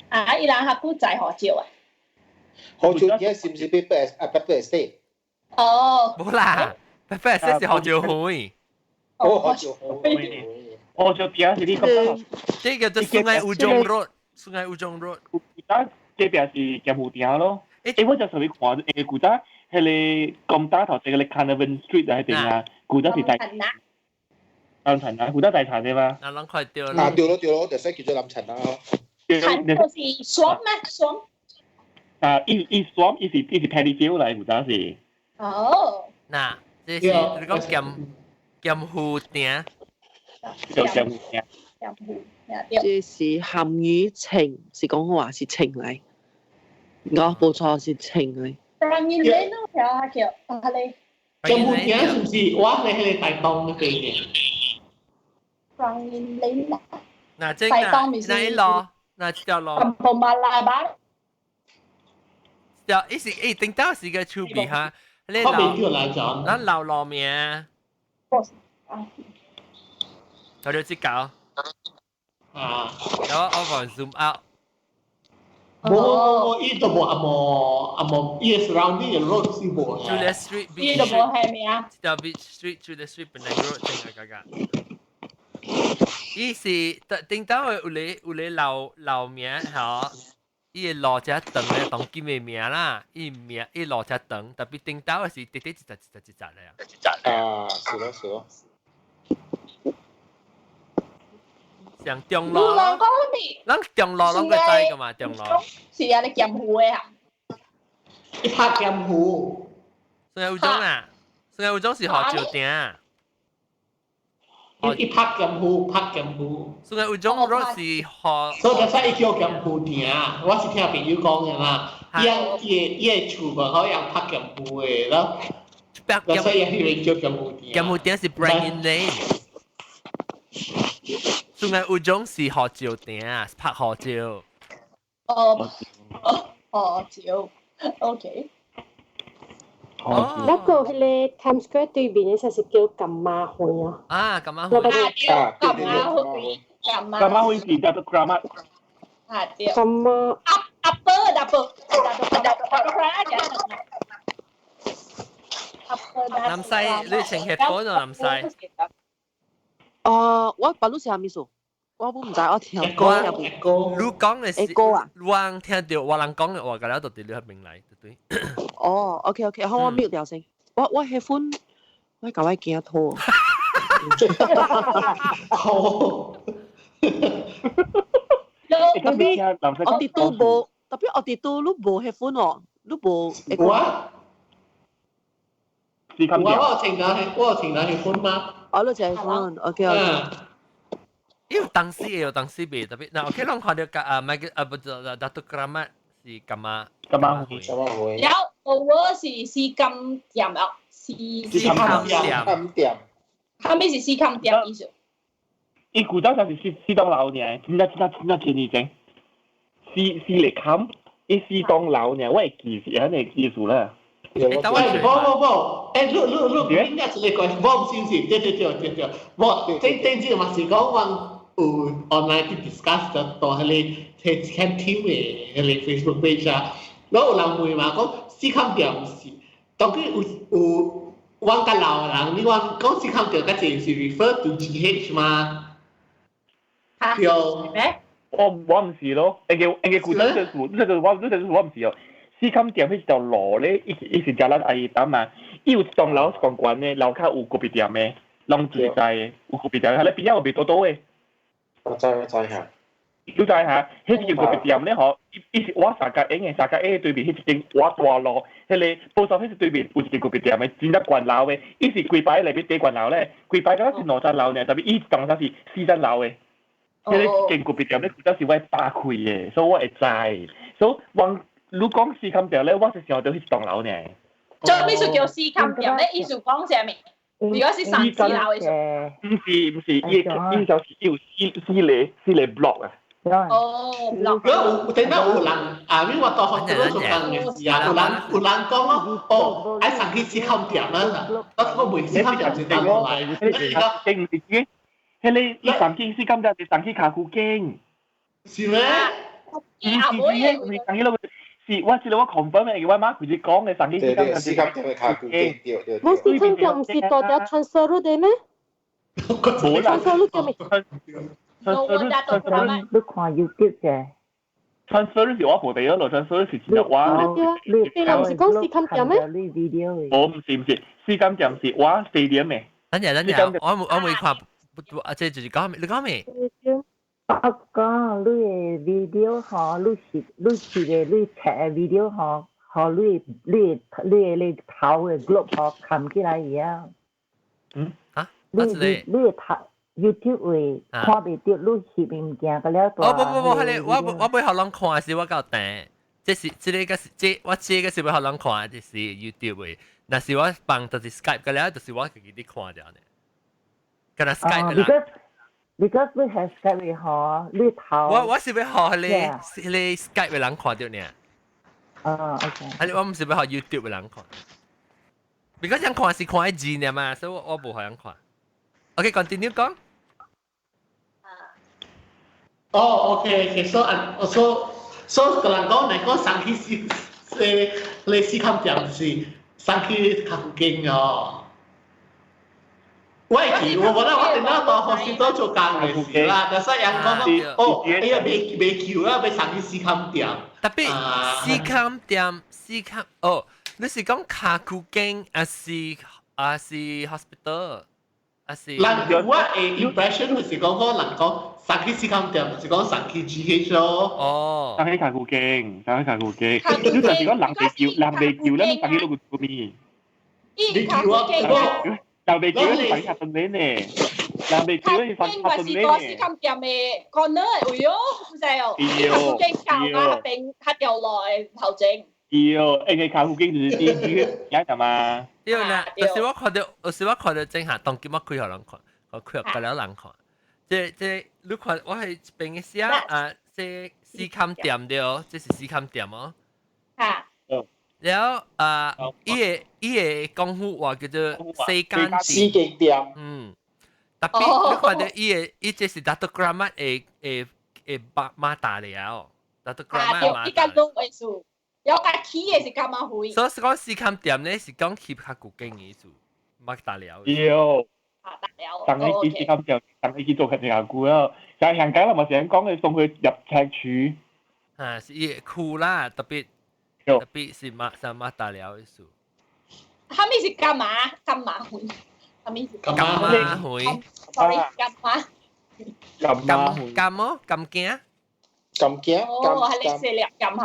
啊！伊人較古在何照啊？何照埕是毋是比白啊白白色？哦。無啦，白白色是何照會。哦，何照會。何照埕是你講。這個叫做蘇愛烏中 road，蘇愛烏中 road。古早這邊是咸湖埕咯。欸，我就屬於看，欸，古早迄個金打頭，這個 Carnarvon Street 啊，迄邊啊，古早是大。南陳啊，古早大陳的嘛。啊，攏快對啦。啊，對咯對咯，就使叫做南陳啦。陳就是雙咩雙？啊，伊伊 swamp 伊是 paddy field 嚟，古早是。哦。嗱，這是你講鹹湖埕。叫鹹湖埕。鹹湖。這是鹹魚情，是講話是情嚟。我冇錯是情嚟。當然你都聽下叫啊你。鹹湖埕是唔是我喺迄個大東那邊嘅？當然你啦。嗱，這嗱那一路，那這條路。冇馬拉巴。條伊是伊頂到是個厝邊哈，你我未叫來講。咱老路名。頭條這個。啊。然後我講 zoom out。無無無，伊都無阿無阿無，伊個 surrounding 嘅 road 是無。 Julia Street 伊都無係咩啊？條 Beach Street Julia Street Penang Road 正啊，格格。伊是頂到有咧有咧老老名吼，伊個路遮長咧，當今嘅名啦，伊名伊路遮長，特別頂到的是直直一隻一隻一隻咧。啊，是咯是咯。像中路，咱中路攏會知噶嘛？中路是啊，你鹹湖的啊？伊拍鹹湖。孫有種啊，孫有種是學石埕。伊拍鹹湖，拍鹹湖。孫有種若是學，所以就使伊叫鹹湖埕。我是聽朋友講的啦。伊伊伊個厝個好像拍鹹湖的咯。所以伊叫鹹湖埕。鹹湖埕是 Brandon Lane。仲係有種是學照埕，拍學照。哦哦，學照，OK。那個迄個 Times Square 對面的，是叫柑仔園啊。啊，柑仔園。啊，柑仔園，柑仔。柑仔園是叫做 Kramat。啊對。柑仔。阿阿伯，阿伯，阿伯，阿伯。南西，你穿 headphone 啊？南西。啊，我白你是啥物事？我唔知，我聽歌聽歌。你講的是歌啊？我聽到我人講的話，個了就佇你那邊來，對對？哦，OK OK，好，我 mute 掉先。我喜歡，我共我驚拖。好。特別我哋都無，特別我哋都你無喜歡哦，你無。我。我有聽到喜歡嗎？我都喜歡，OK OK。因為當時有當時未特別，嗱 OK，咱看到啊，咪啊不就 Datuk Keramat 是柑仔？柑仔會？柑仔會？有，我是是金店啊，是是金店。金店。後尾是四金店意思。伊古早就是四四棟樓爾，真正真正真正千年前，四四嚟冚，伊四棟樓爾，我會記是按呢意思啦。欸，無無無，欸，你你你應該一個關，無是毋是？對對對對對，無，頂頂次嘛是講阮有 online 去 discuss 就到彼個彼間 team 的彼個 Facebook page 啊，然後有人問嘛，講四坎店是，當佢有有阮較老的人，你阮講四坎店較濟是 refer to GH 嗎？對。咩？我毋是咯，應該應該古早就是，這個我這個我毋是哦。四坎店彼一條路咧，伊伊是食咱阿姨擔嘛，伊有一棟樓是懸懸的，樓跤有咖啡店的，攏自在的，有咖啡店，喺咧邊仔有賣多多的。我知我知嚇。你知嚇？彼一間咖啡店咧吼，伊伊是我三甲英的，三甲英對面彼一間我大路，彼個保守彼是對面有一間咖啡店的，真正懸樓的，伊是規排內面底懸樓咧，規排敢若是兩層樓爾，特別伊一棟才是四層樓的。彼個間咖啡店咧，古早是我爸開的，所以我會知。所以往你講四坎店咧，我是想到彼一棟樓爾。做咩事叫四坎店咧？意思講啥物？如果是三四樓的，毋是毋是，伊伊就是有四四個四個 block 啊。哦，block。有頂擺有人啊，因為我到學校做工的時啊，有人有人講咯，哦，愛送去四坎店啊，我我袂四坎店是倒來。經毋是經，彼個伊送去四坎店是送去跤龜間。是咩？毋是是，毋是送去那個。是，我知道我 confirm 的，我媽佢是講的，送去四坎四坎店的跤龜間，對對。無四坎店毋是大條 transfer road 的咩？無啦。 transfer road 叫咩？ transfer 你看 YouTube 者。 transfer 是我無第一路，transfer 是真正我。對啊，對啦，毋是講四坎店咩？我毋是毋是，四坎店是我 stadium 的。等陣等陣，我我未看，啊，這就是講咩？你講咩？我講你的 video 吼，你是你是個你拍的 video 吼，予你的頭的 globe 吼冚起來以後。嗯啊？你的頭 YouTube 會看袂著，你翕的物件個了大。哦不不不，彼個我我欲予人看是我夠訂，這是這个是這我這個是欲予人看，這是 YouTube 的。若是我放就是 Skype 個了，就是我家己咧看著呢。敢若 Skype 啦。 Because 你係 Skype 的吼，你頭。我是欲予彼個 Skype 的人看著呢。哦，OK。啊，我毋是欲予 YouTube 的人看。Because 人看是看彼字爾嘛，所以我無予人看。OK，continue 講。哦，OK，OK，so 啊，so 個人講嚟講送去四，你四坎店是送去較附近哦。我會記，我本來我電腦到 hospital 做工嘅時啦，但是人講哦，哎呀，未未叫啦，欲送去四坎店。特別四坎店，四坎哦，你是講卡古經，還是 hospital？還是？人我的 impression 就是講可能講送去四坎店，就是講送去 GH 咯。哦。送去卡古經，送去卡古經。你就是講人未叫，人未叫咧，你送去攞個咩？你叫啊！人未叫你放下頓呢？人未叫你放下頓呢？是四坎店的 corner 的位哦，唔知哦。卡古經舊啊，邊較條路的頭前。對，因為卡古經就是啲啲嘢嘛。對啦，就是我看到正下當今我開予人看，我開予個了人看。這你看我係這邊的寫啊，這四坎店對哦，這是四坎店哦。嚇。然後啊，伊个廣府話叫做四間店。四間店。嗯。特別你看到伊个，伊這是 Dato Keramat 的的的馬馬達了，Dato Keramat 馬達。伊間攏會數，有較起的是柑仔花。所以講四坎店咧是講去較古經的意思，馬達了。對。送去四坎店，送去做較濟久了。但香港人嘛是講嘅，送去入赤柱。啊，是伊個區啦，特別特別是馬是馬達了意思。啥物是柑仔柑仔花？啥物是柑仔花？Sorry，柑仔。柑柑柑哦，柑仔。柑仔。哦，係你細粒柑吼。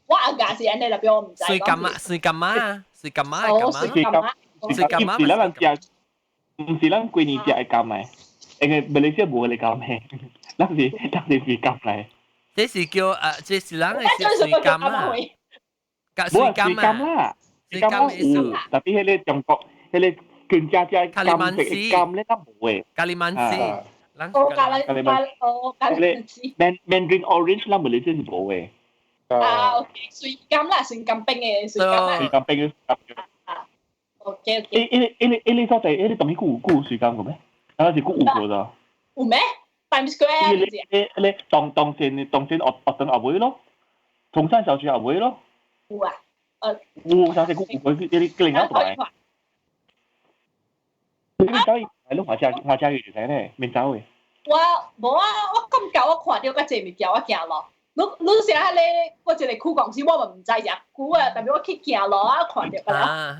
我阿家是按呢，特別我毋知。水柑仔，水柑仔，水柑仔，柑仔。水柑仔，水柑仔。毋是咱人食，毋是咱規年食的柑的，因為馬來西亞無彼个柑的，咱是水柑來。這是叫啊，這是人的水柑啊。無啊，水柑啦，水柑有，特別彼个中國彼个更加加柑色的柑咧，咱無的。加里曼斯，哦，加里曼，哦，加里曼斯。 Mandarin orange 咱馬來西亞是無的。啊，OK，水柑啦，水柑冰的水柑啦。水柑冰的。啊，OK OK。伊所在，伊個東西閣有水柑個咩？啊，是閣有過咋？有咩？Times Square 伊個伊個東東線東線學學堂後尾咯，松山小學後尾咯。有啊，有，上次閣有過，伊個另外一個。你走去，你華車華車去就使咧，免走的。我無啊，我感覺我看著較濟物件，我行路。你你寫彼个我一個區公司，我嘛毋知誠久啊，特別我去行路啊，看著個啦。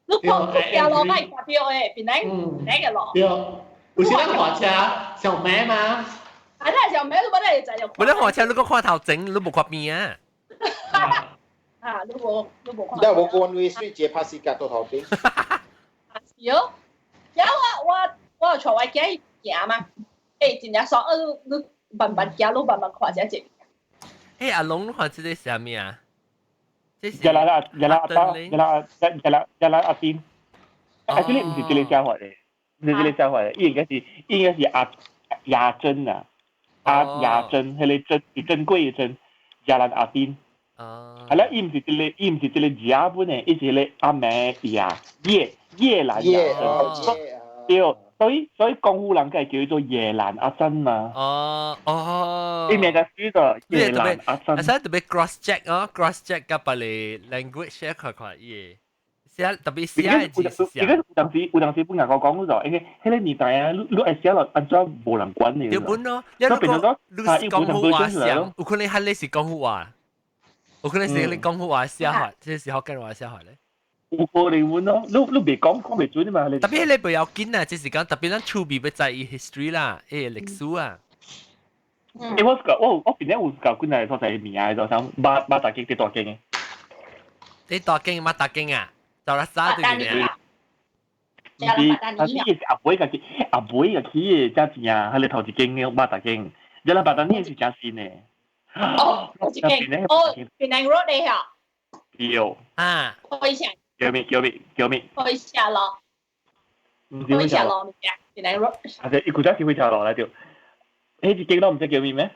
你看去行路，會看著的，邊來邊來个路。對，有時咱火車上尾嘛。啊，那上尾你本來就知。本來火車你閣看頭前，你無看邊啊。啊，你無你無看。你無過 one way street，直接拍死架到頭邊。是哦，有啊，我有帶我囝去行嘛，欸，真正爽，你慢慢行，你慢慢看這濟。欸，阿龍，你看這個是啥物啊？這是 Jalan Jalan 阿 Jalan Jalan Jalan 阿丁。Actually 毋是這個寫法的，毋是這個寫法的，伊應該是阿亞珍啊，阿亞珍，彼個珍是珍貴的珍，Jalan 阿丁。哦。係啦，伊毋是這個，伊毋是這個字本的，伊是彼個阿妹亞葉葉蘭亞珍。對，所以廣府人會叫伊做夜蘭阿珍嘛。哦哦。伊名就叫做夜蘭阿珍。啊，所以特別 cross check 哦，cross check 佮別个 language 看看伊個。寫特別寫的字是啥？有當時本人我講咗，因為彼個年代啊，你愛寫落按怎無人管你。對本咯，你如果你是廣府話寫，有可能彼个是廣府話，有可能是你廣府話寫法，這是福建話寫法咧。有可能阮咯，你袂講講袂準嘛？特別彼個不要緊啊，就是講特別咱趣味欲知伊 history 啦，伊個歷史啊。欸，我個我邊咧有教幾個所在名啊，就想馬馬達經啲大經嘅。你大經馬達經啊？就啦沙對面啊？唔是，但是是阿妹家己，阿妹家起嘅才正，佢哋頭一間嘅馬達經，你啦馬達呢是真新嘅。哦，頭一間，哦，檳城 road 嘅嚇。對。啊。開下。叫咩？叫咩？叫咩？開下咯。唔是開下咯，檳城 road。啊，對，伊古早是開條路來對。迄一間都唔知叫咩咩？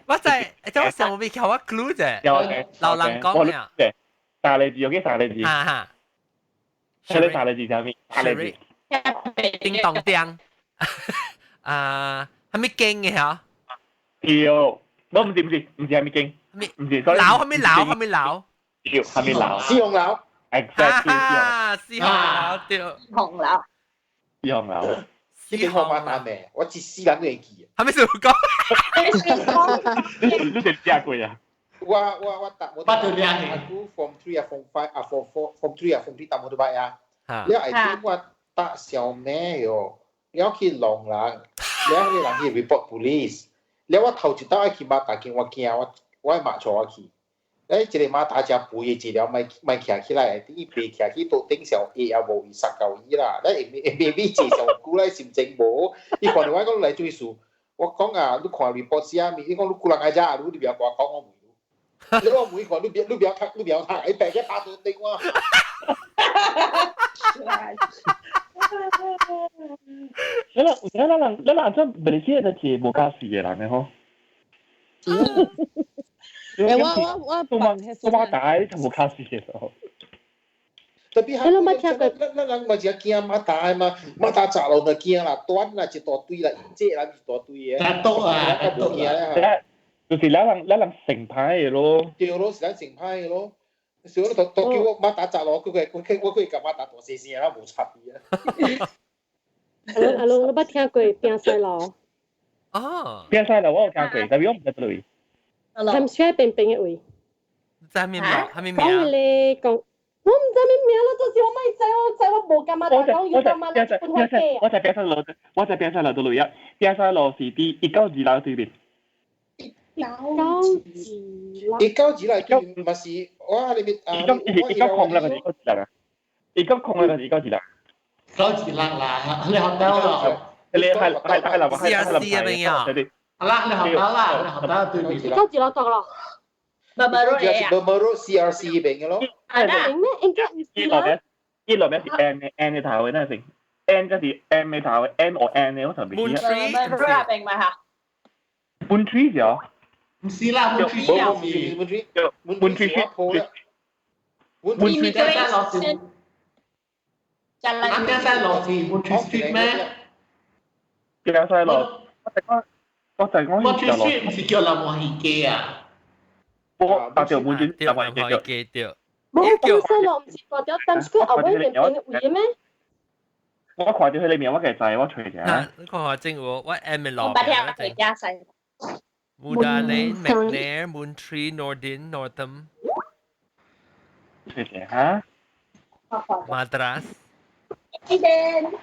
我在，即我上未靠我 clue 啫。老人講啊。三個字，OK，三個字。哈哈。睇你三個字啥物？三個字。叮當叮。啊，係咪經嘅嚇？對，我唔是唔是唔是係咪經？唔是，樓係咪樓係咪樓？對，係咪樓？絲紅樓。 Exactly，絲紅樓對。紅樓。絲紅樓。呢個號碼單咩？我一世人都會記。係咪數講？你你食過啊？我搭我搭阿姑 form 3 啊 form 5 啊 form 4 form 3 啊 form 3 搭摩托車啊。了後底我搭小妹喲，了去弄人，了彼人去 report police。了我頭一道愛去馬達間，我驚我我媽帶我去。誒，一個馬達誠肥的一條，莫莫徛起來，伊爬徛去桌頂上，伊也無伊殺到伊啦。咱下下尾坐上久咧心情無，伊看著我講來做事，我講啊，你看 report 寫物，伊講你幾人愛食，你不要甲我講，我問你。你我問伊看，你別你不要讀，你不要讀，伊白個拍桌頂我。你人你人你人真馬來西亞就是無家事的人的吼。欸，我我我大就無卡死嘅時候。特別係，咱咱人嘛是驚馬達嘛，馬達砸落就驚啦，斷啦一大堆啦，這啦一大堆嘅。大刀啊，大刀啊！就是咱人咱人成派的咯。對咯，是咱成派的咯。所以都都叫我馬達砸落，佢佢我佢佮馬達大細聲，我無插伊啊。阿龍阿龍，你捌聽過變西路？哦，變西路我有聽過，但是我毋知佗位。他們是喺邊邊嘅位？知咩名？係咩名？講咧講，我唔知咩名咯，就是我咪知，我知我無感覺，講有感覺，你本我在變西路，我在變西路佗位啊？變西路是佇192樓對面。192樓。 192樓對面嘛是我喺裏面啊。190那個是192啊？190那個是192。 92啦，你學到咯。你係係係啦，係 C 啊，邊啊？好啦，你學到啦，你學到對面。192樓到咯。 Burma Road CRC 邊嘅咯。啊，咩？應該唔是啦。呢落咩是 N N 嘅頭嘅那是 N 就是 M 嘅頭，M 或 N 嘅我特別。 Moon Tree 邊咪嚇？Moon Tree 是哦。唔是啦，Moon Tree 唔是 Moon Tree，Moon Tree 鋪啦。 Moon Tree 在落線。啱啱在落線，Moon Tree Street 咩？邊西路？我就講，我就講。 Moon Tree Street 唔是叫林和喜街啊？我搭條滿轉林和喜街對。冇邊西路唔是大條，但是佢後尾邊邊位咩？我看到佢裏面，我其實我隨嘅。你看下正喎，我 M 嘅路。我聽我加西。 Mudale, McNair, Moontree, Nordin, Northam。隨嘅嚇。 Madras。呢邊。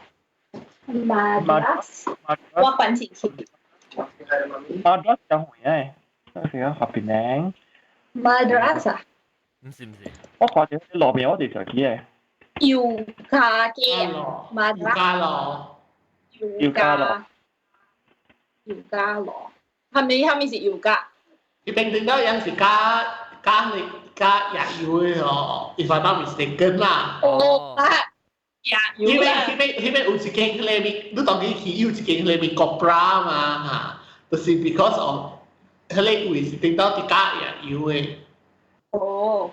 Madras。我關錢錢。 Madras 有紅嘅，嗰時喺合邊領。 Madras 啊？唔是唔是。我看到路面，我哋就記嘅。油卡街。油加羅。油加羅。油加羅。係咪是油加？你平定到有時加加你加藥油嘅哦，if I'm not mistaken 啦。哦，藥油。彼邊有一間彼個你當佢去有一間彼個 Cobra 嘛嚇，就是 because of 彼個位是頂到佇加藥油嘅。哦，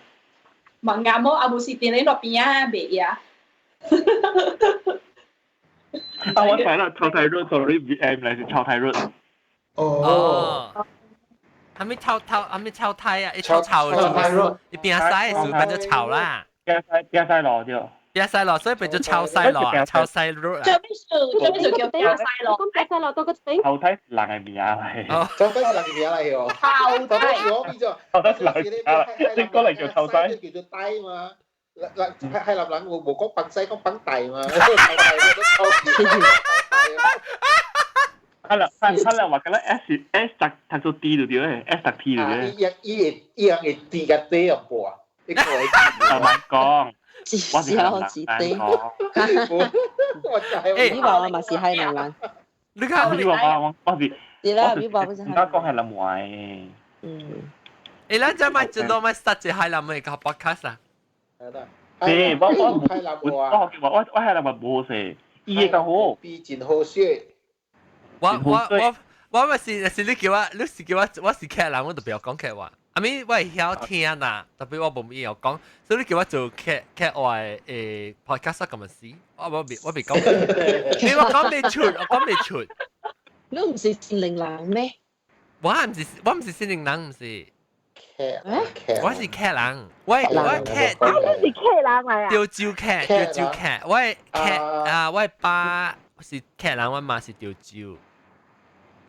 嘛啱好，阿無是佇咧那邊啊，袂呀。啊，我睇啦，臭太熱，sorry，唔係是臭太熱。哦，係咪臭臭？係咪臭胎啊？一臭臭，一邊洗嘅時變咗臭啦。變西路對。變西路，所以變咗臭西路，臭西路。做咩事？做咩事叫變西路？講變西路多個邊？臭胎是人嘅名嚟。臭胎是人嘅名嚟哦。臭胎。臭胎是人嘅名嚟，你過嚟叫臭西。叫做低嘛。嗱嗱，係男人無無講崩西，講崩大嘛。臭大都臭。他啦他他啦話緊啦 S S 讀讀做 D 就對咧，S 讀 T 就對。伊伊伊伊會 D 個 D 又無啊？一個慢慢講，我是小子弟。我你話我嘛是海南人。你看你話我我是。對啦，你話不是。我講係南華嘅。嗯。誒，咱這咪最多咪實際海南嘅個 podcast 啊。對，我我我我我我海南話無好勢，伊會較好。比真好說。我我我我咪是是你叫我，你是叫我我是客人，我就不要講客話。阿咪我會曉聽啦，特別我無乜曉講，所以你叫我做客客話誒 podcast 咁樣事，我我未我未講，你我講未出，我講未出。你唔是心靈人咩？我唔是我唔是心靈人，唔是。我是客人，我我客，我是客人嚟啊！潮州客，潮州客，我客啊，我爸是客人，我媽是潮州。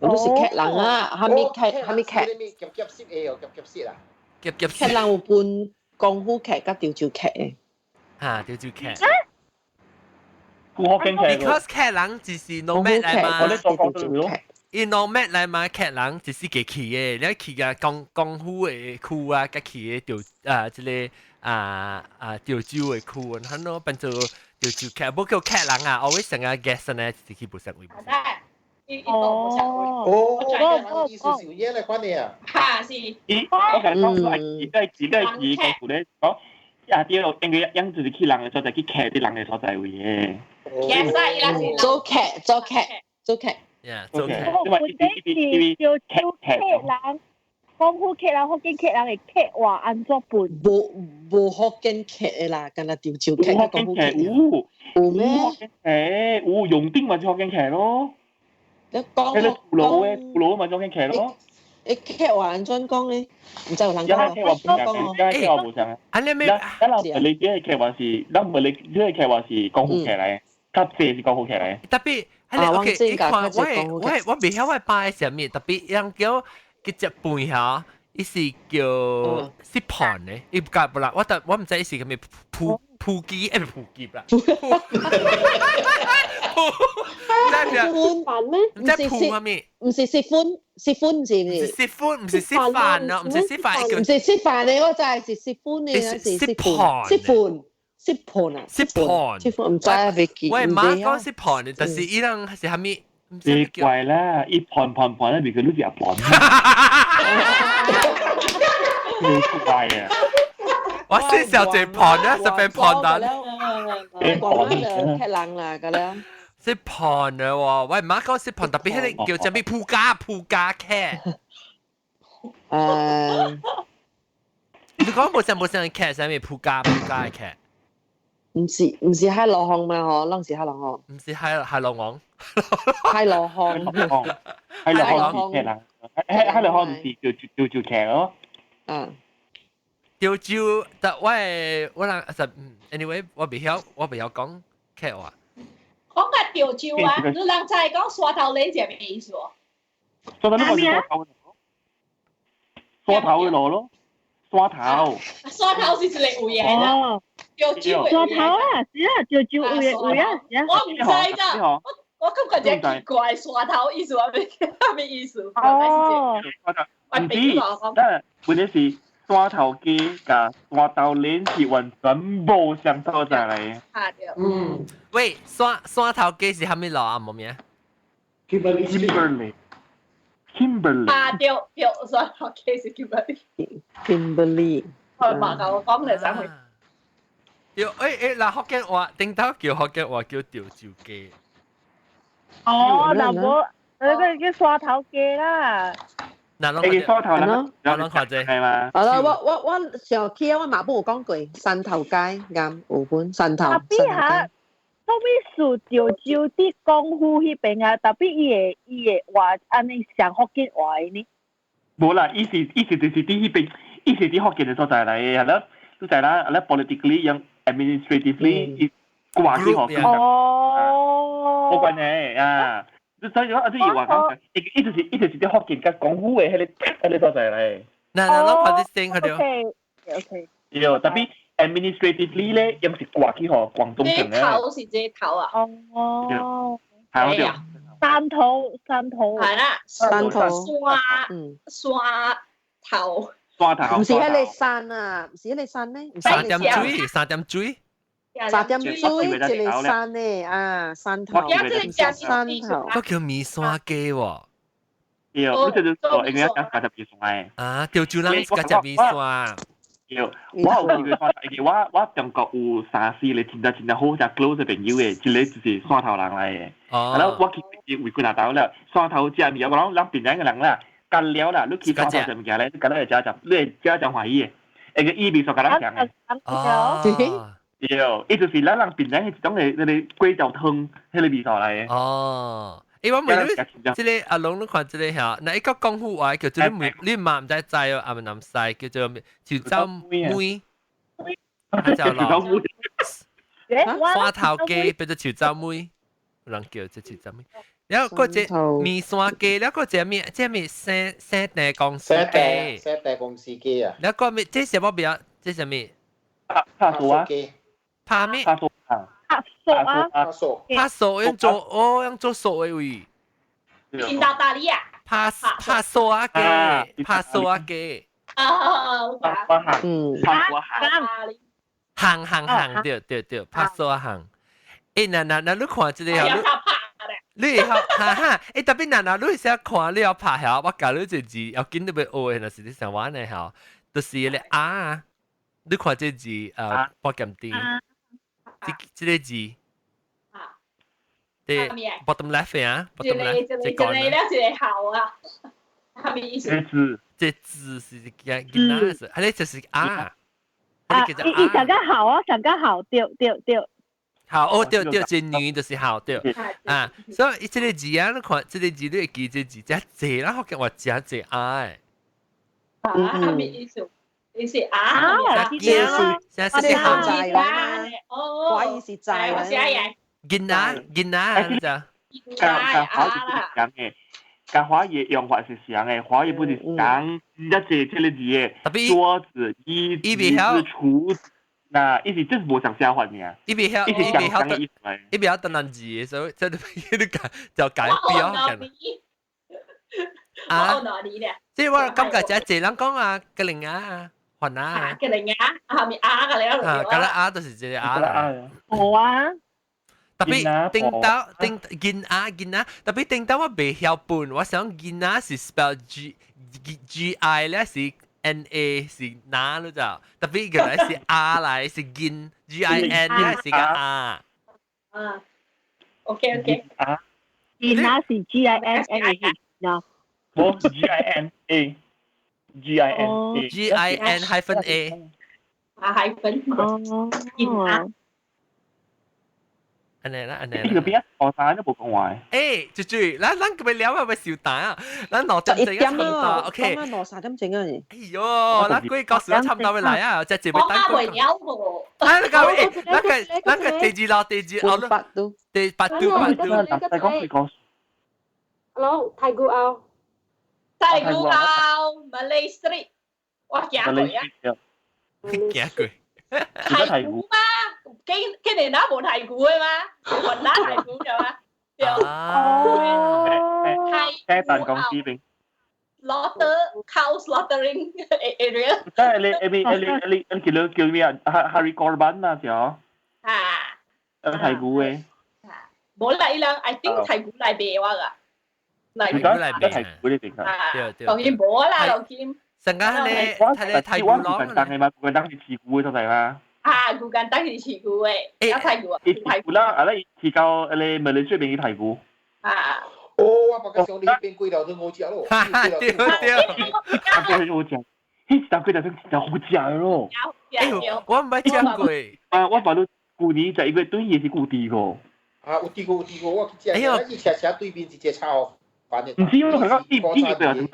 我都是客人啊，哈密客，哈密客。夾夾攝嘅，夾夾攝啊！夾夾客人有分功夫客佮潮州客嘅。啊，潮州客。古學經 Because 客人只是 nomad 嚟嘛。我咧做講對咯。伊 nomad 來嘛，客人就是家去的，你去個江江湖的區啊，佮去的潮啊，這個啊啊潮州的區，很多變做潮州客，無叫客人啊，我成日 guest 呢，是去不上位。哦，哦，意思是有嘢嚟關你啊？嚇是。咦，我同你講，係係係係講故咧，講啊對，因為樣就是去人的所在，去客啲人的所在位嘅。做客，做客，做客。 Yeah，做客。我本身是潮州客人，功夫客人、福建客人的客話按怎分？無無福建客的啦，敢若潮州客、功夫客有有咩？誒，有永定嘛，就福建客咯。你講迄個土樓的土樓嘛，福建客咯。誒，客話按怎講咧？毋知有人講。客話無相，客話無相。啊，你咩？咱人你這個客話是，咱唔你這個客話是功夫客來，較濟是功夫客來。特別。啊，OK，你看我我我袂曉我爸是啥物，特別人叫佢食飯嚇，伊是叫食盤的，伊唔不啦，我特我毋知伊是啥物普普及，欸普及啦，普飯咩？唔知普啥物？唔是食飯，食飯是唔是？食飯唔是食飯咯，唔是食飯，唔是食飯的，我知是食飯的，是食盤，食盤。食盤啊！食盤，食盤唔知啊，未記。我媽講食盤，但是伊人是啥物？奇怪啦，伊盤盤盤咧，咪佢你食盤。奇怪啊！我先小姐盤啊，十分盤單。講就客人啦，咁樣。食盤啊！喎，我媽講食盤，特別迄個叫啥物鋪家鋪家客。誒，你講無像無像客，啥物鋪家鋪家的客？唔是唔是海螺行嘛？嗬，攏是海螺行。唔是海海螺王。海螺行。海螺行是客人，海海螺行唔是叫叫叫客咯。嗯。潮州，但我我人實，anyway，我袂曉，我袂曉講客話。講個潮州啊，你人知講刷頭臉是咩意思？刷頭臉是刷頭，刷頭的路咯，刷頭。刷頭是一個位的。潮州刷頭啊，是啊，潮州位的位啊，是啊。我毋知咋，我我感覺真奇怪，刷頭意思係咩意思？哦，唔知，但問題是刷頭機佮刷頭鏈是完全無相所在來。啊對。嗯。喂，刷刷頭機是啥物路啊？無名。 Kimberly。Kimberly。啊對對，刷頭機是 Kimberly。 Kimberly。我嘛甲我講嚟就去。對，誒誒，嗱福建話，頂頭叫福建話叫潮州雞。哦，嗱無，嗰個叫刷頭雞啦。嗱，攏欸刷頭啦，我攏看者係嘛？好啦，我我我上起啊，我嘛本有講過，汕頭街啱有本汕頭。特別嚇，後尾是潮州佇廣府彼邊啊，特別伊會伊會話按呢上福建話呢。無啦，伊是伊是就是佇彼邊，伊是佇福建的所在來的，係啦，都知啦，係啦，politically 樣 administratively 伊掛去福建。哦。冇關係啊，所以我即係話講，伊伊就是伊就是佇福建佮廣府的彼個彼個所在來。嗱嗱，攏看啲聲佢哋。 OK OK。對，特別 administratively 咧，應是掛去予廣東省咧。頭是這頭啊。哦。係對。汕頭汕頭係啦，汕頭山山頭。山頭。唔是喺你山啊，唔是喺你山咩？三點水，三點水。三點水，一個山呢啊，山頭，唔是山頭。嗰叫米線雞喎。對，你就是說應該講加食米線的。啊，潮州人加食米線。對，我有去過山，因為我中國有三四個真正真正好食 close 的朋友的，一個就是汕頭人來的。哦。然後我去為幾若頭了，汕頭食物，我講咱平常的人啦，乾了啦，你去汕頭食物件咧，你敢若會食食，你會食真歡喜的，會個伊味素較咱強的。哦。對，伊就是咱人平常彼一種的那個粿條湯，彼個味素來的。哦。欸，我問你，這個阿龍，你看這個嚇，那一個廣府話叫做你你嘛毋知知哦，阿毋知叫做潮州妹，就咯。花頭雞變做潮州妹，有人叫做潮州妹。然後嗰隻米線雞，然後嗰隻咩？這咩生生地公司雞？生地公司雞啊！然後個咩？這什麼名？這什麼？拍數啊！拍咩？拍數啊！拍數啊！拍數，拍數用做哦，用做數的位。意大利啊！拍拍數啊雞，拍數啊雞。啊，嗯，拍數行。行行行，對對對，拍數啊行。欸，那那那你看這個啊？你會曉哈哈，欸，特別若若你會識看，你要拍曉，我教你一個字，要緊你欲學的，若是你想玩的曉，就是彼個啊，你看這個字，八減甜，這個字，對，bottom left 啊，bottom left，這個咧，一個好啊，啥物意思？這字，這字是囡囡仔是，彼個就是啊，啊，伊上較好啊，上較好，對對對。好哦，對對，這女就是好對啊，所以這個字啊，你看這個字你會記這個字，真濟啦，我見我真濟啊。啊，啥物意思？意思啊，是是好在啦，哦，懷疑是在我寫嘢。囡仔囡仔，你知？教教華語是講的，教華語用法是像的，華語不是講一隻這個字的，桌子、椅子、廚子。嗱，伊是真是無上寫法爾，伊袂曉，伊是講講的意思來。伊袂曉當難字，所以這你講就改標緊。啊，哪裡咧？即係我感覺這濟人講啊，格林啊，雲啊。格林啊，下面啊個了。啊，格啦啊，就是這個啊啦。冇啊。特別頂到頂囡仔囡仔，特別頂到我袂曉分，我想囡仔是 spell G G I 咧是。N A 是哪你知？特別原來是 R 來，是銀 G I N 咧是個 R。啊，OK OK。啊，銀啊是 G I N N 是喏。無 G I N A G I N A G I N hyphen A。啊 hyphen。哦。銀啊。按呢啦，按呢。呢個邊學生都無講話。欸，豬豬，咱咱個要聊啊，欲收單啊，咱兩點鐘差不多，OK。兩三點鐘啊。哎喲，咱幾個時差不多欲來啊，這一欲等。我未了無。啊，你講欸，咱個咱個第二樓，第二樓，八度，第八度八度。你講幾個？老太古澳。太古澳，Malay Street，我行過啊。行過。太古嘛？今今年哪無太古的嗎？雲南太古有嗎？對。哦。太古公司邊。 Slaughter cow slaughtering area。即係你你你你你叫叫咩啊？Hari Korban 啊，就。啊。太古的。無啦，伊人 I think 太古來賣我噶。來賣。太古呢邊啊。當然無啦，老金。成間咧，睇咧太古我是簡單的嘛，古簡單是飼牛的所在嘛。啊，古簡單是飼牛的，啊太古啊。太古啦，啊咧去到彼個馬來西亞邊去太古。啊。哦，我白個想你邊幾條都好食咯。哈哈，對對。啊，對，好食。彼一道粿條湯真好食咯。欸，我毋捌食過。啊，我反正舊年在一個對也是舊地個。啊，有滴過有滴過，我去食，伊車車對面一個炒飯的。毋是，我感覺伊伊個條湯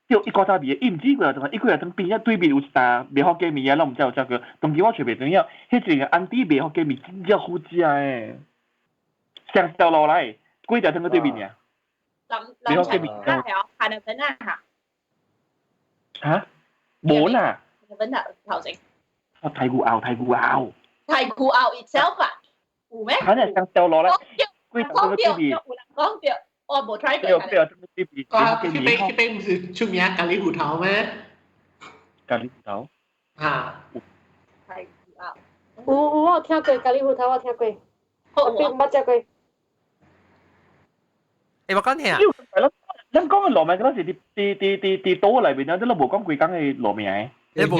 對，伊古早味的，伊毋止幾若頓，伊幾若頓邊仔對面有一呾賣福建麵仔，攏毋知有食過。當時我揣袂轉了，彼一個安迪賣福建麵真正好食的，上條路來，幾條湯佇對面爾。林林卓啊，係啊，係咪粉啊嚇？嚇？無啦。粉頭頭前。我太古澳，太古澳。太古澳 itself 啊？有咩？反正上條路來，幾講對，有人講對，我無 try 過。對對對。啊，彼邊彼邊毋是出名咖喱芋頭咩？咖喱芋頭。嚇。係啊。有有，我有聽過咖喱芋頭，我聽過。我並捌食過。欸，我講聽。係咯，咱講嘅路名嗰時，佇佇佇佇佇島內面啊，你都無講規工嘅路名。你無？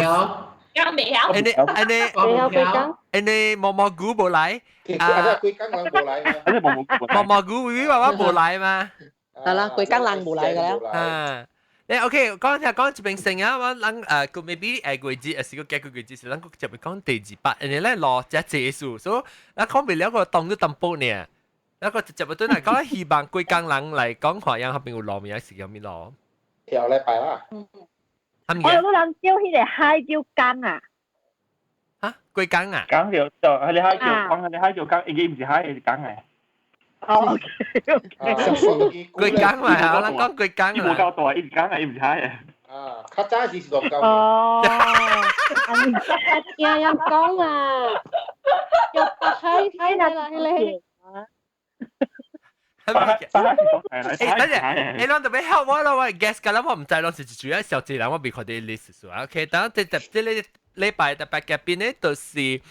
敢未曉？按呢按呢，未曉規工。按呢毛毛菇無來。啊，規工人無來嘛。啊，毛毛菇。毛毛菇微微娃娃無來嘛？係啦，規工人無來㗎啦。啊。你 OK，講聽講這邊先啊，我咱個 maybe 季節，還是個幾個季節，是咱個這邊講第二百，因為咧落只結束，所以咱講不了個當咗淡薄呢。那個直接對嚟講，希望規工人來講話，樣後邊有路名是叫咩路？條禮拜啦。我有人叫彼個海叫江啊。嚇，規工啊？江就就係你海叫講，係你海叫江，伊個毋是海，是江嘅。哦，OK，規工嘛，我咱講規工伊無夠大，伊是江啊，伊毋是海啊。啊，較早時是落江。哦。聽人講啊，叫白海海啦，彼個。欸，等陣，欸，你特別 help 我咯，我 guess 㗎啦，我毋知攏是主要小濟人，我未看到 list 數啊。OK，等這這這個禮拜特別嘉賓呢，就是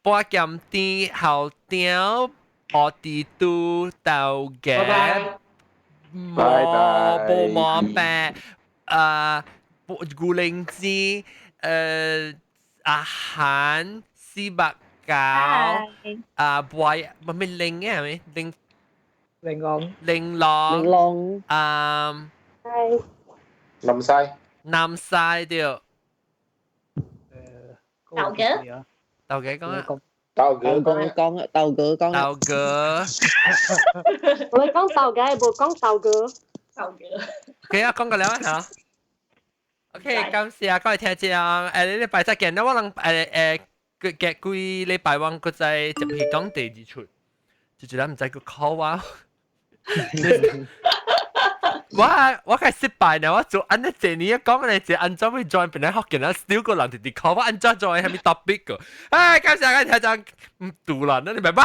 半鹹甜後條烏地都豆嘅毛布毛白啊，古靈芝，阿韓四百九啊，boy，乜咩玲嘅係咪玲？玲瓏，玲瓏，玲瓏，啊，係南西，南西對。豆哥，豆哥講啊，豆哥講講豆哥講，豆哥，我哋講豆嘅，無講豆哥。豆哥。OK 啊，講過了嚇。OK，感謝各位聽眾。你禮拜再見啦，我諗幾幾幾禮拜我閣再接去講第二出，就咱毋知閣 call 我。我我開失敗呢，我做按呢這年講呢，這按怎會 join 本來福建人，still 個人直直 call 我按怎 join 係咪 topic 個？唉，感謝各位聽眾，唔杜啦，那你拜拜。